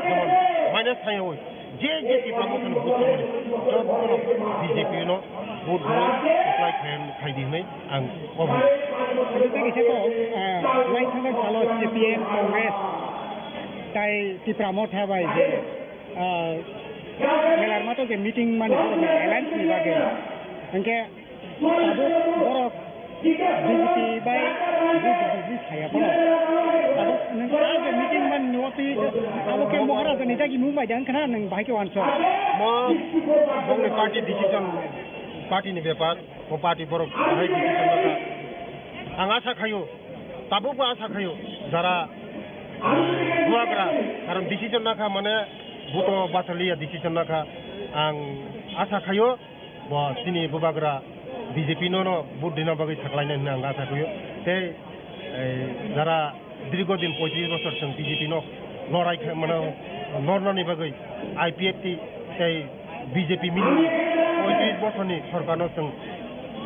jemon minus thangyawi, je je Tipra Mothani vote tongmani jotono B J P no vote rwi apply khai, khai di hwnwi ang obo. Tei kaisa kok, ah, lai thangna salo C P M, Congress tai Tipra Motha bai je Ah, Melarmato je meeting mani borok ni alliance ni bagwi. Hwnkhe tabuk borok B J P bai B J P saya phano. Tabuk nwng ah je meeting mani nuwatwi abo khe Moharaja ni dagi mung bai de wngkha na nwng bahai khe uansuk. Mo bongni party decision, party ni bepar, mo party borok bahai decision nokha. Ang asa khayo, tabukbo asa khayo, jara bubagra, karon decision nakha mane buto bachaliya decision nakha. Ang asa khayo, bo chini bubagra B J P no, no vote dina bagwi saklainai hwnwi ang asa khayo. Tei, eh, jara dirgo din poitris bosor chwng B J P no lorai kha-, mane lornani bagwi I P F T tei B J P mili poitris bosorni sorkarno chwng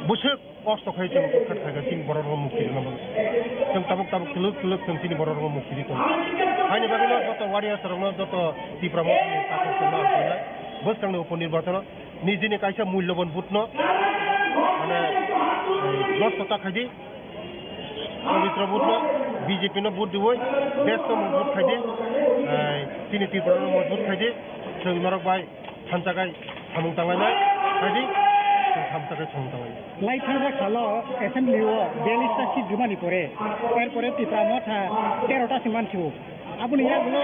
bwswk kosto khai chwng kha kha chini borok rok mukti rwna bagwi. Chwng tabuk tabuk twlwk twlwk chwng chini borok rok mukti rwi tongo. Haini bagwi no joto warriors rok no joto Tipra Mothani takhuk chwng no ang tongnai. Bwskangni upo nirbachano nijini kaisa mulyoban vote no mane, eh, nosto ta khai di. Pabitra vote no B J P no vote diwi. Desh no vote khai di. Eh, chini Tripura no vote khai di. Chwng norok bai thamsa khai samung tanglainai, khaidi, thamsa khai samung tanglainai. Lai thangsa salo assembly o biyallis ta seat rwmani pore, er pore Tipra Motha tero ta se manthio. Aboni yagulo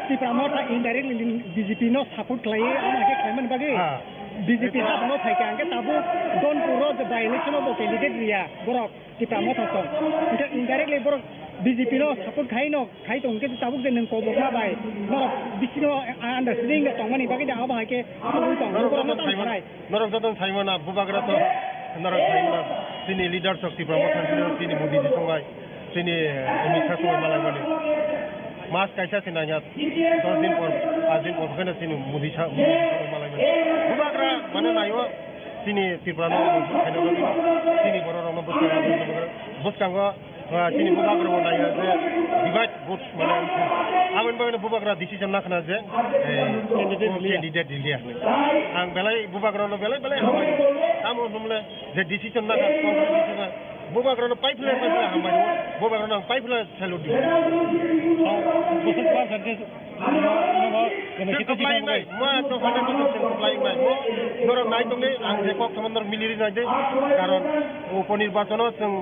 Tipra Motha indirectly B J P no support khlaiwi, amo khe khlaimani bagwi Ha. B J P Ito- ha bono phaikha, hwnkhe tabuk Donpur o je by election o bo candidate riya borok. Tipra Motha song. Hingke indirectly borok B J P no support khai no khai tong hingke tabuk je nwng kobokma bai norok bisingo understanding tongmani bagwi de abo hai khe tongwi tong. Norok Borok no joto tong saimano, sanai. Norok joto saimano bubagra to norok saimano chini leader sok Tipra Motha leader chini Modi ji songai chini Amit Shah songai malai mani. Mas kaisa se nangya dos din por, pas din por khe no chini Modi Shah, Modi ji songai malai mani. Bubagra mane naio. Chini Tripura no mungsa khaina bagwi chini borok rok no bwskango, bwskango, ah, chini bubagra bo naiya je divide vote mane wngkha. Aboni bagwi no bubagra decision nakhna je, eh, candidate o liya. Candidate liya hinwi. Ang belai bubagra no belai belai hambai. Tamo hwnmle je decision nakha, bubagra no paiphle paiphle hambai. Bubagra no ang paiphle salute di. Bwswk bwswk Nono, nono, Chwng khe kwplai wngnai, ma to hundred percent chwng kwplai wngnai. Mo norok nai tongdi, ang je kok thoma norok miliri nai de. Karon upo nirbachano chwng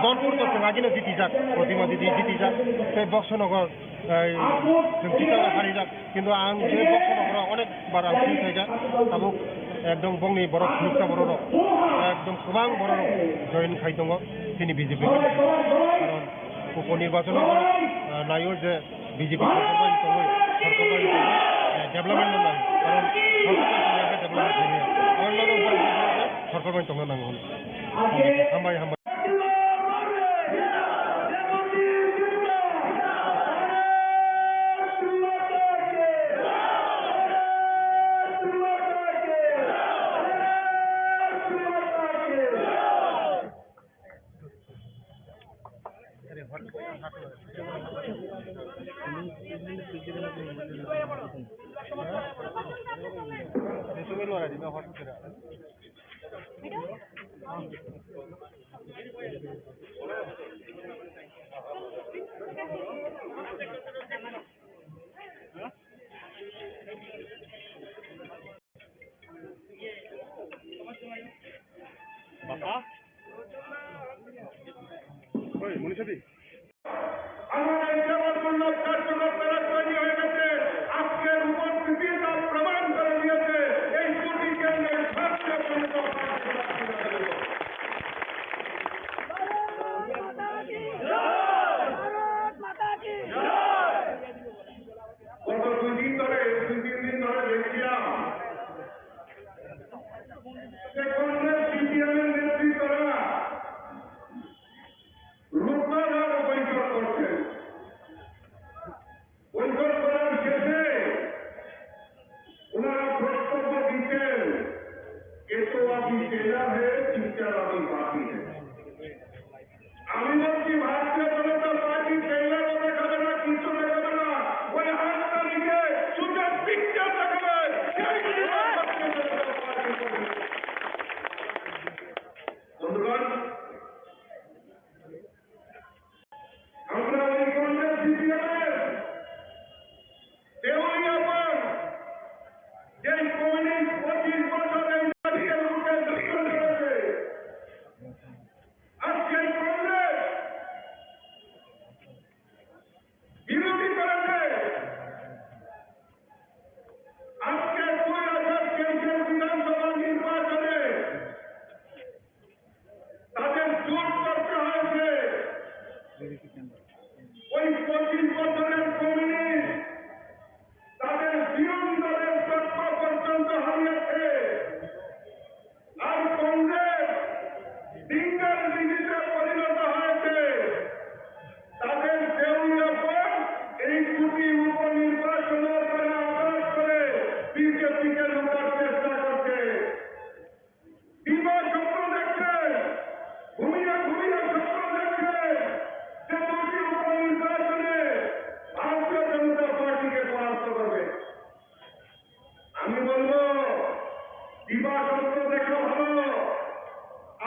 Donpur to chwng agino jitijak, Protima Didi jitijak, tei Boksonogor, ei, chwng Tiprasa harijak. Kintu ang je Boksonogoro onek bar ang phil khaijak, tabuk ekdom bongni borok phunuksa borok rok, ekdom kwbang borok rok join khai tongo chini B J P. Karon upo nirbachano, ah, naio je B J P sorkar bai tongwi, sorkar bai tongwi, eh, development no nango. Karon sorkar bai tongwi khe development khaimaya. Aboni bagwi borok sorkar bai tongna nango hwnwi. Hambai, hambai. Bapa? Oi, muni sabi. আমার এই সেবামূলক কার্যকলাপ চালাতে হয়ে গেছে। আজকের উপস্থিতি তার প্রমাণ করে দিয়েছে এই কোটি কেন্দ্রের ভারতীয় জনতা পার্টি। গত দুই দিন ধরে, দুই তিন দিন ধরে দেখছিলাম যে কংগ্রেস সিপিএম এর নেতৃত্বরা রূপনারায়ণ বৈঠক করছেন। पार्टी चेला है, चुपचाप अपनी पार्टी है। আমি বলছি ভারতীয় জনতা পার্টি চেলা দেখা যাবে না, কিছু দেখা যাবে না। ওই আট তারিখে শুধু পিকচার দেখাবে। সেই দিন ভারতীয় জনতা পার্টি করবে। বন্ধুগণ, আমরা ওই কংগ্রেস সিপিএমের দেউলিয়াপাড় যে কমিউনিস্ট পঁচিশ বছরের জাতীয় মুখে যুদ্ধ করেছে, আজকে কংগ্রেস বিরোধী করেছে। আজকে দুই হাজার তেইশের বিধানসভা নির্বাচনে তাদের জোট করতে হয়েছে। ওই পঁচিশ বছরের কমিউনিস্ট তাদের বিরোধী দলের তকমা পর্যন্ত হারিয়েছে। আর কংগ্রেস সিঙ্গেল ডিজিটে পরিণত হয়েছে। তাদের দেউলিয়াপাড় এই দুটি উপনির্বাচনের তারা আঘাত করে বিজেপিকে লুটার চেষ্টা করছে। দিবা স্বপ্ন দেখছে, ঘুমিয়ে ঘুমিয়ে স্বপ্ন দেখছে যে দুটি উপনির্বাচনে ভারতীয় জনতা পার্টিকে পরাস্ত করবে। আমি বলবো, দিবা স্বপ্ন দেখা ভালো।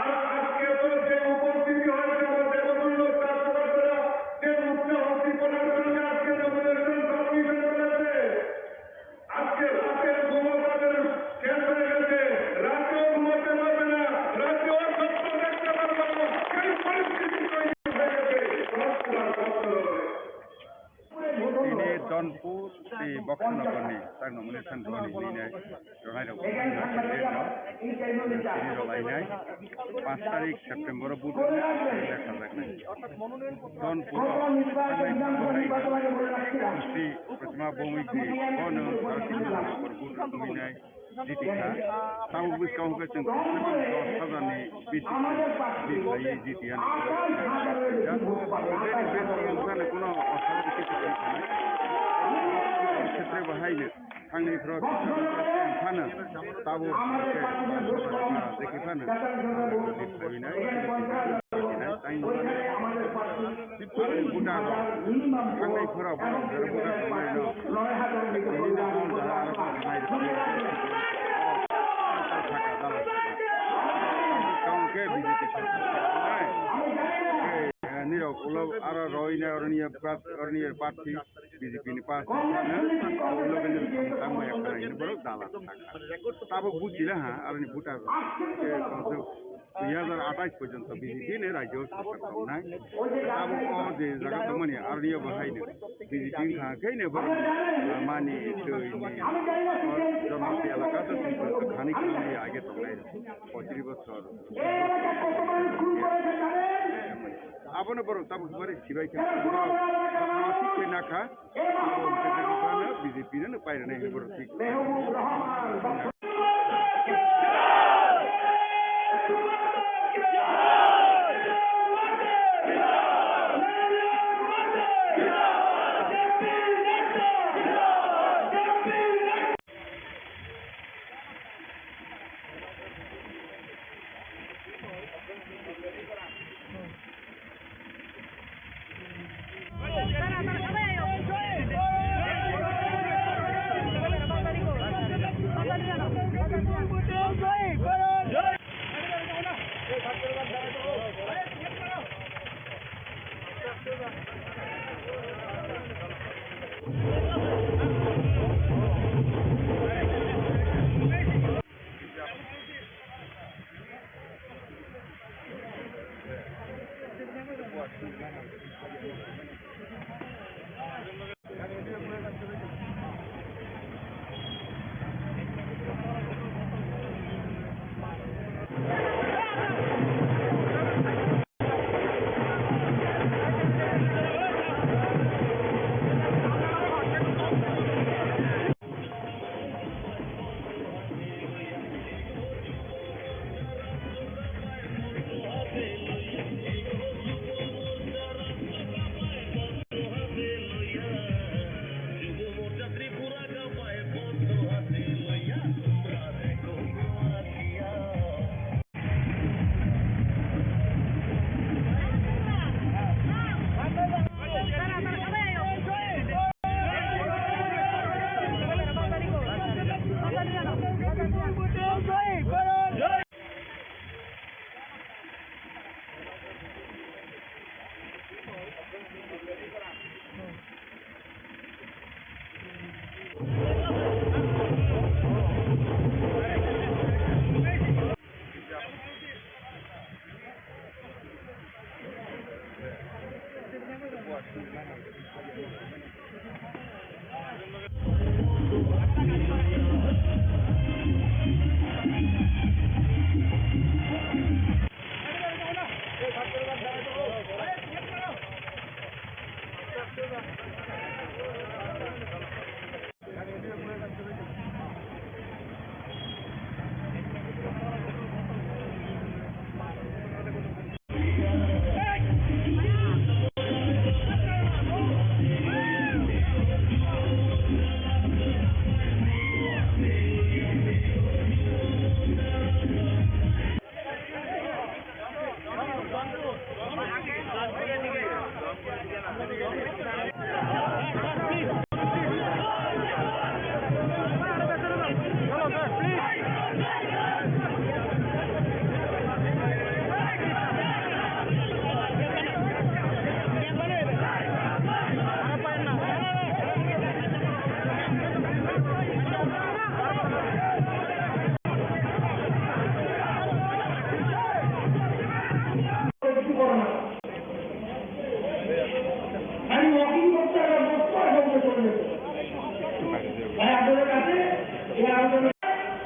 আর আজকে তো যে উপস্থিতি হয়েছে, আমার দেবতুল্য কার্যকর্তারা যে উচ্চ উদ্দীপনার সঙ্গে আজকে নমিনেশন সাবমিশন করেছে, আজকে রাতের ঘুমও তাদের শেষ হয়ে গেছে, রাতেও ঘুমাতে পারবে না, রাতেও স্বপ্ন দেখতে পারবে না। সেই পরিস্থিতি তৈরি হয়ে গেছে। Tini Donpur tei Boksanagarni tak nomination rwni hinwi ronai rok tini rok lainai. Panch tarik September o vote rwna khajaknai. Donpur o thangnai Sri Pratima Bhowmic ni bono vote rwinai. Jiti kha. Tabuk bwskango hwnkhe chwng dos hajar ni B J P ni khlaiwi jiti ya. Bini bwskango wngkha no kuno osoro khe kwrwi khanai. Khetre bo hai no thangni phro phano tabuk hwnkhe jeki phano khlaiwi nai. Ani buta rok thangnai phora borok jora buta tongnai no. Tini no ang jora aro buta nai rw. Tamo khe B J P sorkar nai. Nirok ulo aro roi na oroni party, oroni party B J P ni party no. Ulo khe nirok tamo ya khanai ni borok dala. Tabuk buchila ha, aroni buta rok. Dui hajar atais porjonto B J P ni rajyo sorkar tongnai. Tabuk o je jaga tongmani, aroni bo hai no. B J P wngkha khe no borok mani twi ni. O Janati elaka to thani khe age tongnai. Pochris bosor. Abono borok tabuk bari sibai kha. Borok thik khe nakha. Abo hwnkhe jekphano B J P no pairwnai hwnwi borok thik.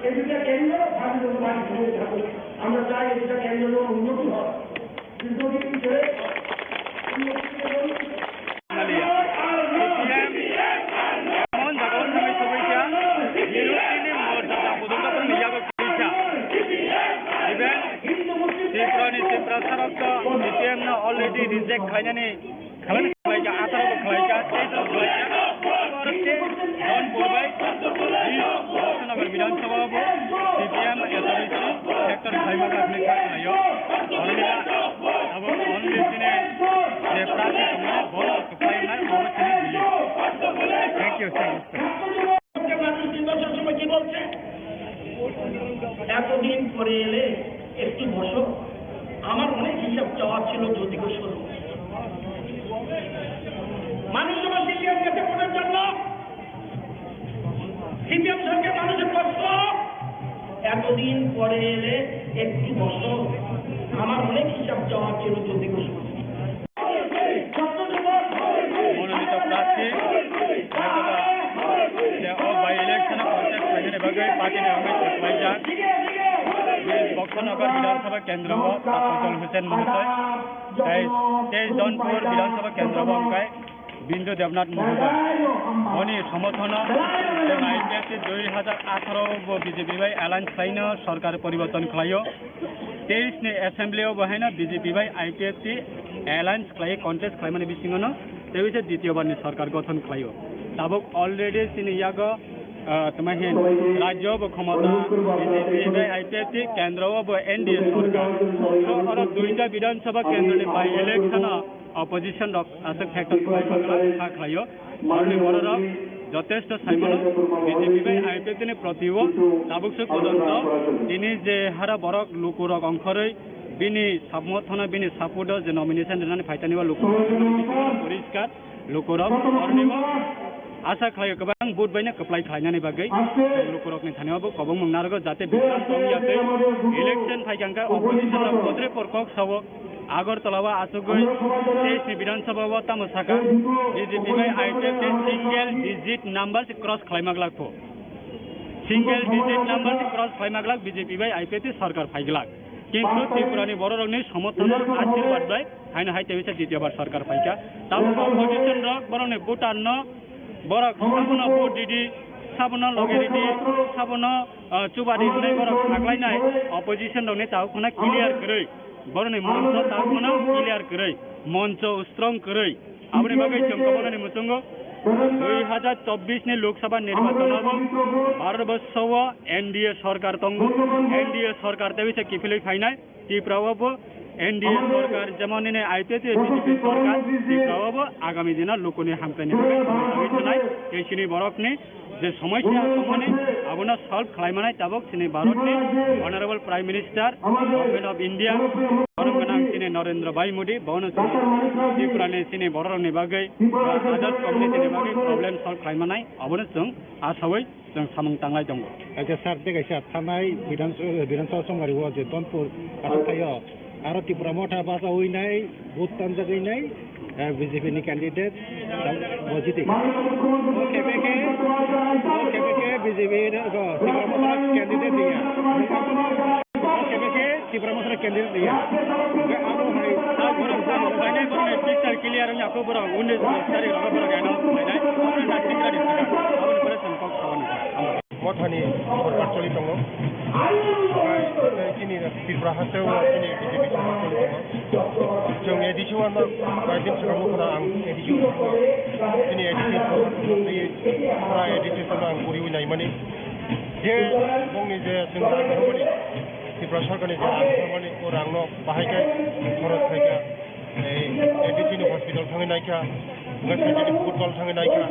এই দুটা কেন্দ্র ভারতীয় জনতা পার্টি ধরে থাকুক। আমরা চাই এই দুটা কেন্দ্র যেন উন্নতি হয়। দীর্ঘদিন ধরে উন্নতি এমন জায়গায় সবাইকে বিরোধী মোর্চা পর্যন্ত কোনো ইয়াগো করেছে। Even Tripura ni Tiprasa rok to C P M no already reject khlainani khlaina khlaika, atharo bo khlaika, teis rok khlaika. Aro teis jon purbai Bishnunagar Bidhan Sabha bo C P M S R C sector khlaima kha hwnwi kha khlaio. Oro ni abo only chini je prarthi tongmani bo kwplai wngnai, abo chini belief. Thank you, sir. এতদিন পরে এলে একটু বসো, আমার অনেক হিসাব চাওয়ার ছিল জ্যোতিকোষর। মানুষ আমার সিপিএম গেছে ভোটের জন্য, সিপিএম সরকার মানুষের কষ্ট। এতদিন পরে এলে একটু বসো, আমার অনেক হিসাব চাওয়ার ছিল জ্যোতিকোষর। মনোনীত প্রার্থী হয়তোবা যে ও by election-o contest khlainani bagwi party-ni wngwi saklaijak. Bini Boksonagar Bidhan Sabha kendro-o Pradyot Hussain Mohoday, tei tei Jaunpur Bidhan Sabha kendro-o wngkha Bindu Debnath Mohoday. Boni somorthono chwng I P F T dui hajar atharo bo B J P bai alliance khlaino sorkar poriborton khlaio. Teis ni assembly o bo haino B J P bai I P F T alliance khlai contest khlaimani bisingo no tei waisa ditiyo bar ni sorkar gothon khlaio. Tabuk already chini yago, ah, tama hin rajyo bo khomota B J P bai I P F T, kendro o bo N D A sorkar. So oro duita Bidhan Sabha kendro ni by election o opposition rok aswk factor khlai kha khlaio. Aroni bororok jotesto saimano B J P bai I P F T ni proti o tabuk se pojonto tini je hara borok lukurok ongkhorwi bini samorthono, bini support o je nomination rinani phaitani o lukurok poriskar lukurok aroni o asa khlaio kwbang vote baino kwplai khlainani bagwi lukurokni thani o bo kobongmung narwgo jate bishwas tong ya tei election phaikha hwnkhe opposition rok potre por kok sao. Agartala o achugwi teis ni Bidhan Sabha o tamo saka, B J P bai I P F T single digit number se cross khlaima glak pho. Single digit number se cross khlaima glak B J P bai I P F T sorkar phai glak. Kintu Tripura ni bororokni somorthono ashirwad bai haino hai teisa ditiyo bar sorkar phaikha. Tamo opposition rok borokni voter no borok sabono vote ridi, sabono loge ridi, sabono, ah, chuba ridi hinwi borok saklainai opposition rokni tao khuna clear kwrwi. Boroni moncho tabukno clear kwrwi, moncho strong kwrwi. Aboni bagwi chwng kwbangmani muchungo dui hajar chobbish ni Lok Sabha nirbachon o bo Bharat borso o N D A sorkar tongo, N D A sorkar tei bisa kiphilwi phainai Tripura o bo N D A sorkar, jemon nini I P F T B J P sorkar, Tripura o bo agami dino lukuni hamkraini bagwi tongwi thanai, tei chini borokni je somosya tongmani abono solve khlai manai tabuk chini Bharatni Honorable Prime Minister, Government of India, borom gwnang chini Narendra Bhai Modi, bono chini Tripurani chini bororokni bagwi, others community ni bagwi problem solve khlai manai, abono chwng asaui chwng samung tanglai tongo. Acha sir, tei kaisa thanai Bidhan, Bidhan Sabha Songari o je Donpur aswk thaio, aro Tipra Motha bachaui nai, vote tanjagwi nai, eh, B J P ni candidate, bo jiti. O kebeke, o kebeke B J P no, go, Tipra Motha candidate ya. O kebeke Tipra Motha candidate ya. Ga abo hai, ah, borok, borok, borok, picture clear wngya kho borok, unis tarik rogo borok ano, nai, nai, abo na tingkari saka, abo ni pore songkok sabani. Mothani sorkar choli tongo. Omo hai chini Tripura haste o chini B J P sorkar choli tongo. Chwng A D C o ano koi din swkang o khna ang A D C o thangwi chini A D C sorkar choli pura A D C sorkar ang puriwi naimani. Je bongni je chwng rang rwmani, Tripura sorkarni je rang rwmani, o rangno bahai khe khorok khaikha. Ei, A D C ni hospital thangwi naikha, wngkha Saitini football thangwi naikha,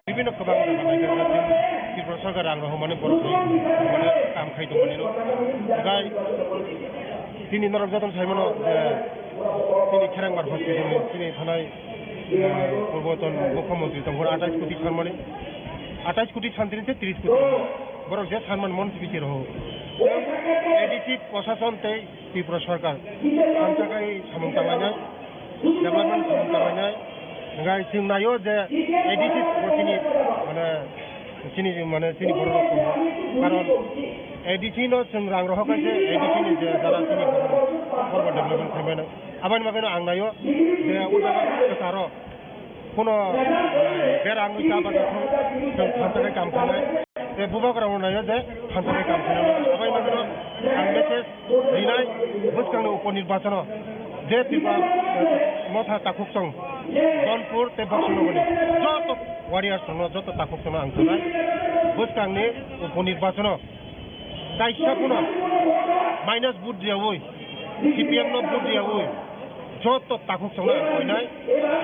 bibhinno kwbang jaga naikha, wngkha chini Tripura sarkar rang rok hwnmani borok rok hwnmani kam khai tongmani rok. Wngkha chini norok jotono saimano je chini Kherangbar hospital ni chini thanai, eh, purboton mukhyamantri tongphuru atais koti sanmani, atais koti santini tei tris koti borok je sanmani mon sibisi rok. A D C prosason tei Tripura sarkar hamjaknai samung tanglainai, development samung tanglainai. Hingkhe chwng naio je A D C bo chini, mane, Chini mane chini borok rok tongo. Karon A D C no chwng rang rohor khe se A D C ni je jara chini borok rok kormo development khaimano. Aboni bagwi no ang naio je o jaga kwcharo kuno berang wngwi ta bagwi chwng thansa khe kam khainai. Tei bubagra rok naio je thansa khe kam khainai. Aboni bagwi no ang message rinai bwskangni upo nirbachono je Tripura, eh, motha takhuk song Donpur tei Boksonogorni joto warriors rokno joto takhuk songno ang sanai bwskangni upo nirbachono kaisa phano minus vote riyaui, C P M no vote riyaui joto takhuk songno ang koinai,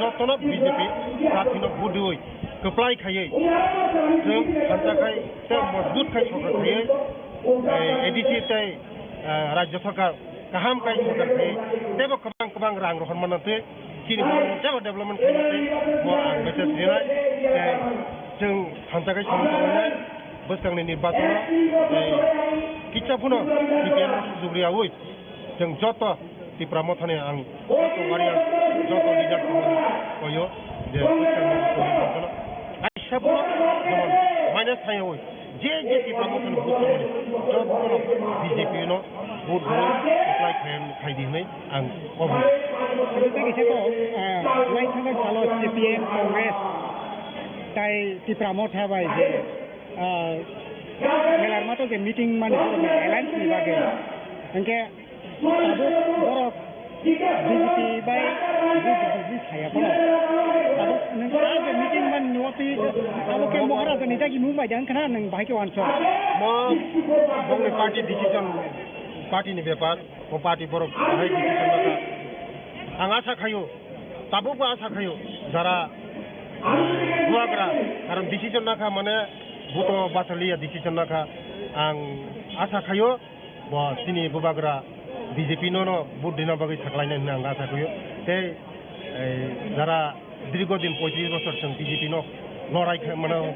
jotono B J P prarthino vote riui kwplai khaiui chwng thansa khai tei mojbut khai sorkar khaiui, eh, A D C tei, eh, rajya sorkar kaham kai sorkar khai teibo kwbang kwbang rang rohor manna twi chini borok jebo development khai tei bo ang message rinai tei chwng thansa khai samung tangnai bwskangni nirbachono tei kisa phano C P M no sujug riyaui chwng joto Tipra mothani ang joto warrior joto leader koyo je bwskangni nirbachono kaisa phano jemon minus thaiyaui je je Tipra mothani vote tongmani jotono B J P no vote rwi apply khai khai di hwnwi ang obo. Tei kisa kok, ah, lai thangkhe salo C P M, Congress tai Tipra motha bai je, ah, melarma to je meeting mani borok ni alliance ni bagwi. Hwnkhe tabuk borok B J P bai B J P saya phano. Tabuk nwng a je meeting mani nugo twi abo khe Maharaja ni dagi mung bai de wngkha na nwng bahai khe uansuk. Mo bongni party decision, party ni bepar, mo party borok bahai decision naka. Ang asa khayo, tabukbo asa khayo, jara bubagra karon decision naka mane buto bachaliya decision naka. Ang asa khayo, bo chini bubagra B J P no no vote dina bagwi saklainai hwnwi ang asa khayo. Tei, eh, jara dirgo din poitris bosor chwng B J P no lorai khe, mane,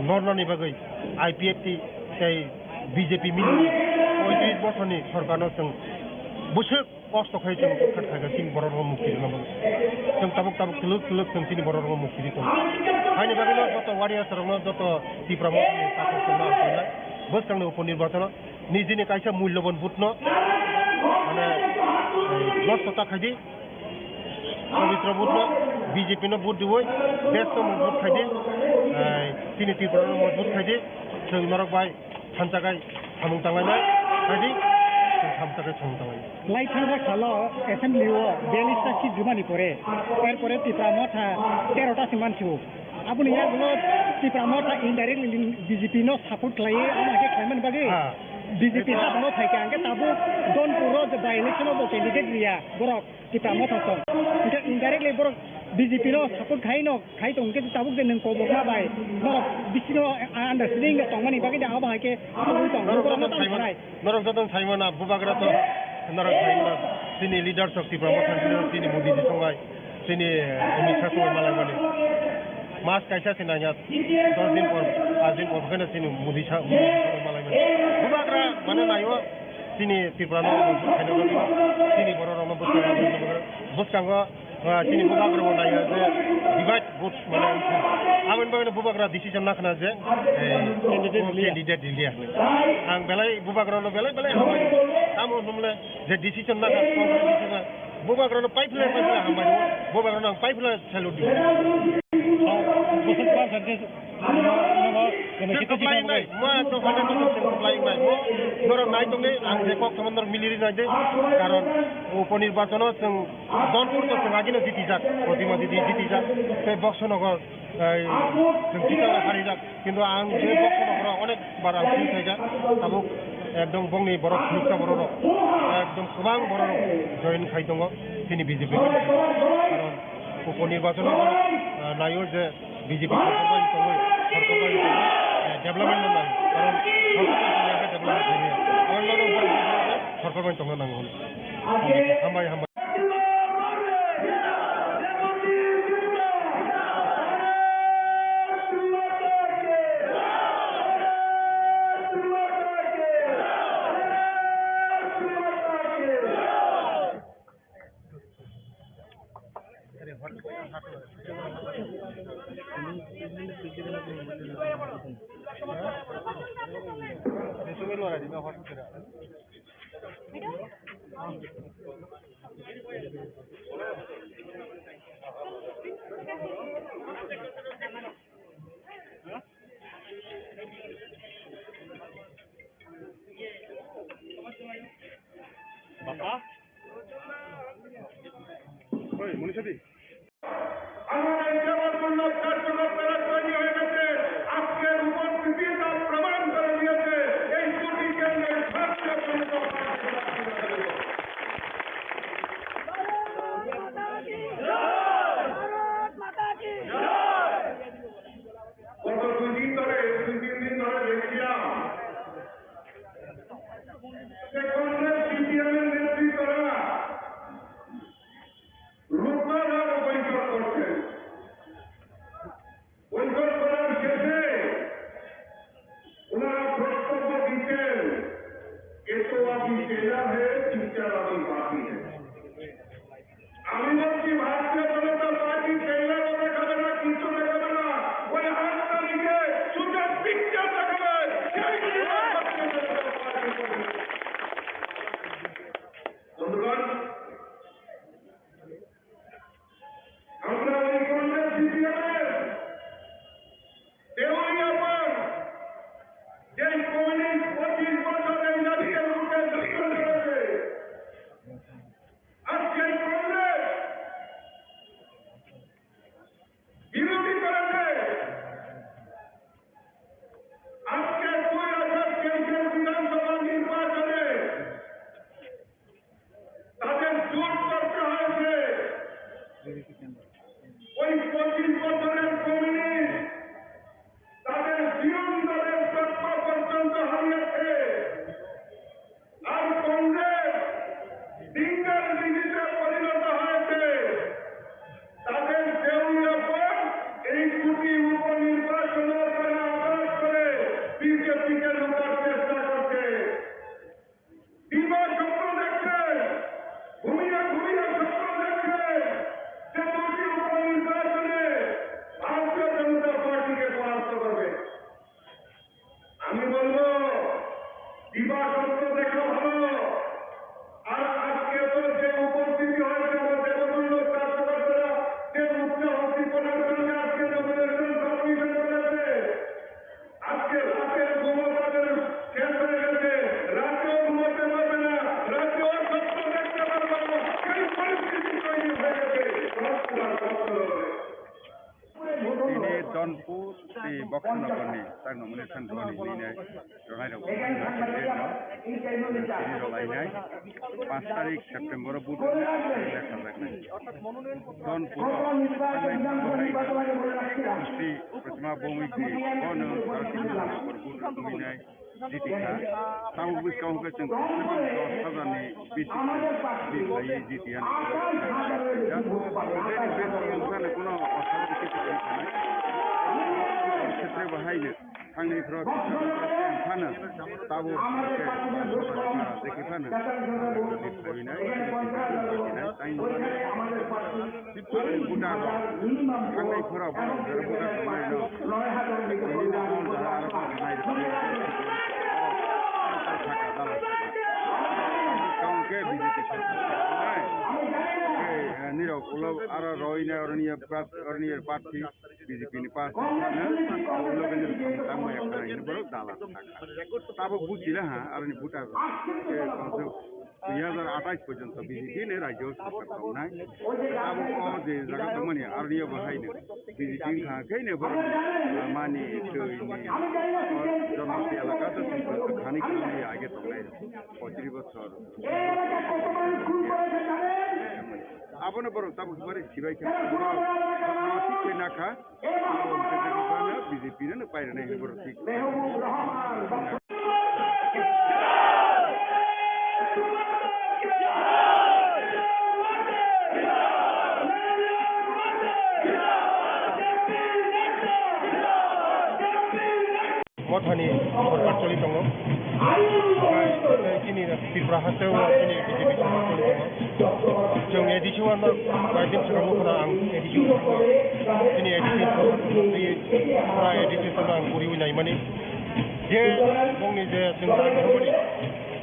lornani bagwi I P F T tei B J P mili poitris bosorni sorkarno chwng bwswk kosto khai chwng khat khai chini borok rok mukti rwna bagwi. Chwng tabuk tabuk thwlwk thwlwk chwng chini borok rok mukti rwi tongo. Haini bagwi no joto warriors rokno joto Tipra mothani takhuk chwngno ang tongnai. Bwskangni upo nirbachono nijini kaisa mulyoban vote no, mane, eh, nosto ta khaidi. Pabitra vote no B J P no vote diwi, best no vote khaidi. Eh, chini Tripura no vote khaidi. Chwng norok bai thansa khai samung tanglainai, khaidi. Chwng thansa khai samung tanglainai. Lai thangkha salo assembly o biyallis ta seat jumani pore, er pore Tipra motha tero ta se mansu. Aboni yagulo Tipra motha indirectly B J P no support khlaiwi, amo khe khlaimani bagwi. Ha. B J P hapno phaikha, hwnkhe tabuk Donpur o je by election o bo candidate riya borok Tipra motha song. Hwnkhe indirectly borok B J P no support khai no khai tong, hwnkhe tabuk je nwng kobokma bai norok bisingo understanding no tongmani bagwi de abo hai khe tongwi tong. Norok joto sai mano, norok joto sai mano, bubagra to norok sai mano, chini leaders of Tipra motha chini Modi ji songnai. Chini, eh, Amit Shah songwi malaimani. Mas kaisa se nangya, dos din por, pas din por, bwkheno chini Modi Shah, Modi songwi malaimani. Bubagra mane naio, chini Tripura no, chini borok rokno bwskango, bwskango, ah, chini bubagra bo naio je divide vote mane wngkha. Aboni bagwino bubagra decision nakhna je, eh, candidate riliya. Candidate riliya. Ang belai bubagra no belai belai hambai. Tamo hwnmle je decision nakha, Congress decision nakha. Bubagrano paiphle, paiphle hambai rwo. Bubagrano ang paiphle salute di. Bosong kwan sa je, ano, ano, ano, chwng kwplai wngnai, mo ang chwng hundred percent chwng kwplai wngnai. Mo norok nai tongdi, ang je kok thoma norok miliri nai di. Karon upo nirbachono chwng Donpur to chwng agino jitijak, Protima Didi jitijak, tei Boksonogor, ei, chwng Chitala harijak. Kintu ang je box no borok onek bar ang sui khaijak, tabuk ekdom bongni borok phunuksa borok rok, ekdom kwbang borok rok join khai tongo chini B J P. Karon upo nirbachono borok, ah, naio je B J P sorkar bai tongwi, sorkar bai tongwi, eh, development no nai. Karon sorkar bai tongwi development khaimaya. Karon no borok sorkar bai tongna nango hwnwi. Hambai, hambai. Bapa? Oi, Monisha di. আমাদের জবাবমূলক কার্যকলাপ করা তৈরি হয়ে গেছে। আজকের উপস্থিতি তা প্রমাণ করে দিয়েছে, এই দুটি কেন্দ্রে ভারতীয় জনতা পার্টি প্রার্থী দাঁড়িয়ে। ভারত মাতা কি জয়! ভারত মাতা কি জয়! গত দুই দিন ধরে, দুই তিন দিন ধরে দেখছিলাম যে কংগ্রেস সিপিএম এর নেতৃত্বরা রোববার বৈঠক করছেন। বৈঠক করার শেষে ওনারা বক্তব্য দিচ্ছেন, "ये तो अभी चेला है, चुपचाप अभी बाकी है।" আমি বলছি, ভারতীয় জনতা পার্টি চেহারা দেখাবে না, কিছু দেখাবে না, ওই আট তারিখে শুধু পিকচার দেখাবে, সেই দিনই ভারতীয় জনতা পার্টি করবে। বন্ধুগণ, আমরা ওই কংগ্রেস সিপিএম এর দেউলিয়াপাড়, যে কমিউনিস্ট পঁচিশ বছর এই জাতির বুকে যুদ্ধ করেছে, আজকে কংগ্রেস বিরোধী করেছে। আজকে দুই হাজার তেইশের বিধানসভা নির্বাচনে তাদের জোট করতে হয়েছে। ওই পঁচিশ বছরের কমিউনিস্ট তাদের জীবন তাদের তকমা পর্যন্ত হারিয়েছে। আর কংগ্রেস সিঙ্গেল ডিজিটে পরিণত হয়েছে। তাদের দেউলিয়াপাড় এই দুটি উপনির্বাচনে তারা আঘাত করে বিজেপিকে লুকার চেষ্টা করছে। দিবা স্বপ্ন দেখছে, ঘুমিয়ে ঘুমিয়ে স্বপ্ন দেখছে যে দুটি উপনির্বাচনে ভারতীয় জনতা পার্টিকে পরাস্ত করবে। আমি বলবো, দিবা স্বপ্ন দেখা ভালো। আর আজকে তো যে উপস্থিতি হয়েছে, আমার দেবতুল্য কার্যকর্তারা যে উৎসাহ উদ্দীপনার সঙ্গে আজকে নমিনেশন সাবমিশন করেছে, আজকে রাতের ঘুমও তাদের শেষ হয়ে গেছে, রাতেও ঘুমাতে পারবে না, রাতেও স্বপ্ন দেখতে পারবে না, সেই পরিস্থিতি তৈরি হয়ে গেছে। Tini Donpur tei Boksanagar ni tak nomination rwani hinwi nai rwnai rok tini rwlainai panch tarik September o vote rwna sajak nai. Donpur o thangnai Sri Pratima Bhowmic ni bono vote rwmwi nai. Jiti kha. Tabuk bwskango hwnkhe chwng kwbangma dos hajar ni bisi ni khlaiwi jiti ya. Tei besi wngkha no kuno osha bisi kwrwi khanai. Khetre bo hai no thangnai phro phano tabuk hwnkhe jeki phano jiti khlaiwi nai, jiti khlaiwi nai. Tei Buda rok, thangnai phora borok jera Buda tongnai no. Nini no jaga aro bo nai rw. Saka dala saka. Kaun ke B J P saka nai. Ke, eh, nirok ulo aro roi nai oroni ya prat-, oroni ya party B J P ni party no. Ulo ke nirok tangma ya khanai ni borok dala saka. Tabo bujila ha, aroni Buda rok. Ke, dui hajar athais porjonto B J P ni rajyo sarkar tongnai. Abo o je jaga tongmani aroni bo hai no B J P wngkha khe no borok mani twi ni jonoti elaka to thani khe age tongnai poitris bochor. Abono borok tabuk bari sibai khe borok thik khe nakha. Abo hwnkhe jekphano B J P no pairwnai hinwi borok thik. Mothani sorkar choli tongo. Tei chini Tripura haste o chini B J P sorkar choli tongo. Chwng A D C o ano koi din swkang o khna ang A D C o thangwi chini A D C sorkar choli, pura A D C sorkar ang guriwi naimani. Je bongni je chwng rang thangmani,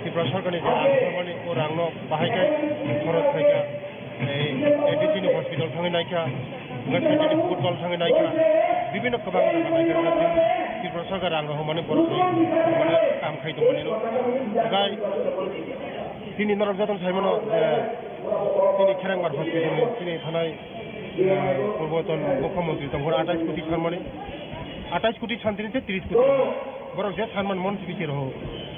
Tripura Sarkarni je rang thangmani, o rangno bahai khe khorok khaikha. Ei A D C ni hospital thangwi naikha, University ni football thangwi naikha, bibhinno kwbang jaga naikha, Tripura Sarkar rang rohormani borok bai mane kam khai tongmani no. Gai chini norok jotono saimano je chini Kherangbar hospital ni chini thanai, eh, purboton mukhyamantri tongphuru atais koti sanmani, atais koti santini se tris koti borok je sanmani mon sibisi roho.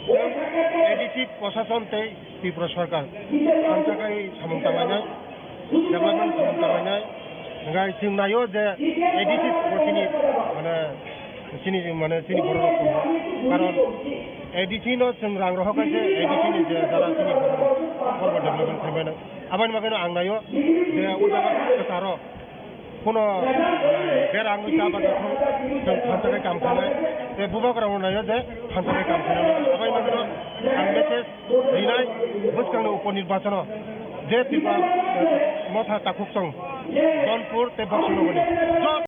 A D C prosason tei Tripura Sarkar thansa khai samung tanglainai, development samung tanglainai. Hingkhe chwng naio je A D C bo chini, mane, chini, mane, chini borok rok tongo. Karon A D C no chwng rang rohor khe se A D C ni je jara chini borok rok kormo development khaimano. Aboni bagwino ang naio je o jaga kwcharo. Kuno, eh, bera wngwi cha bajak thung, chwng thansa khe kam khainai. Tei bubagra rok naio je thansa khe kam khainai. Abai mangno ang message rinai bwskangni upo nirbachono je Tripura, eh, motha takhuk chwng Donpur tei Boksonogorni.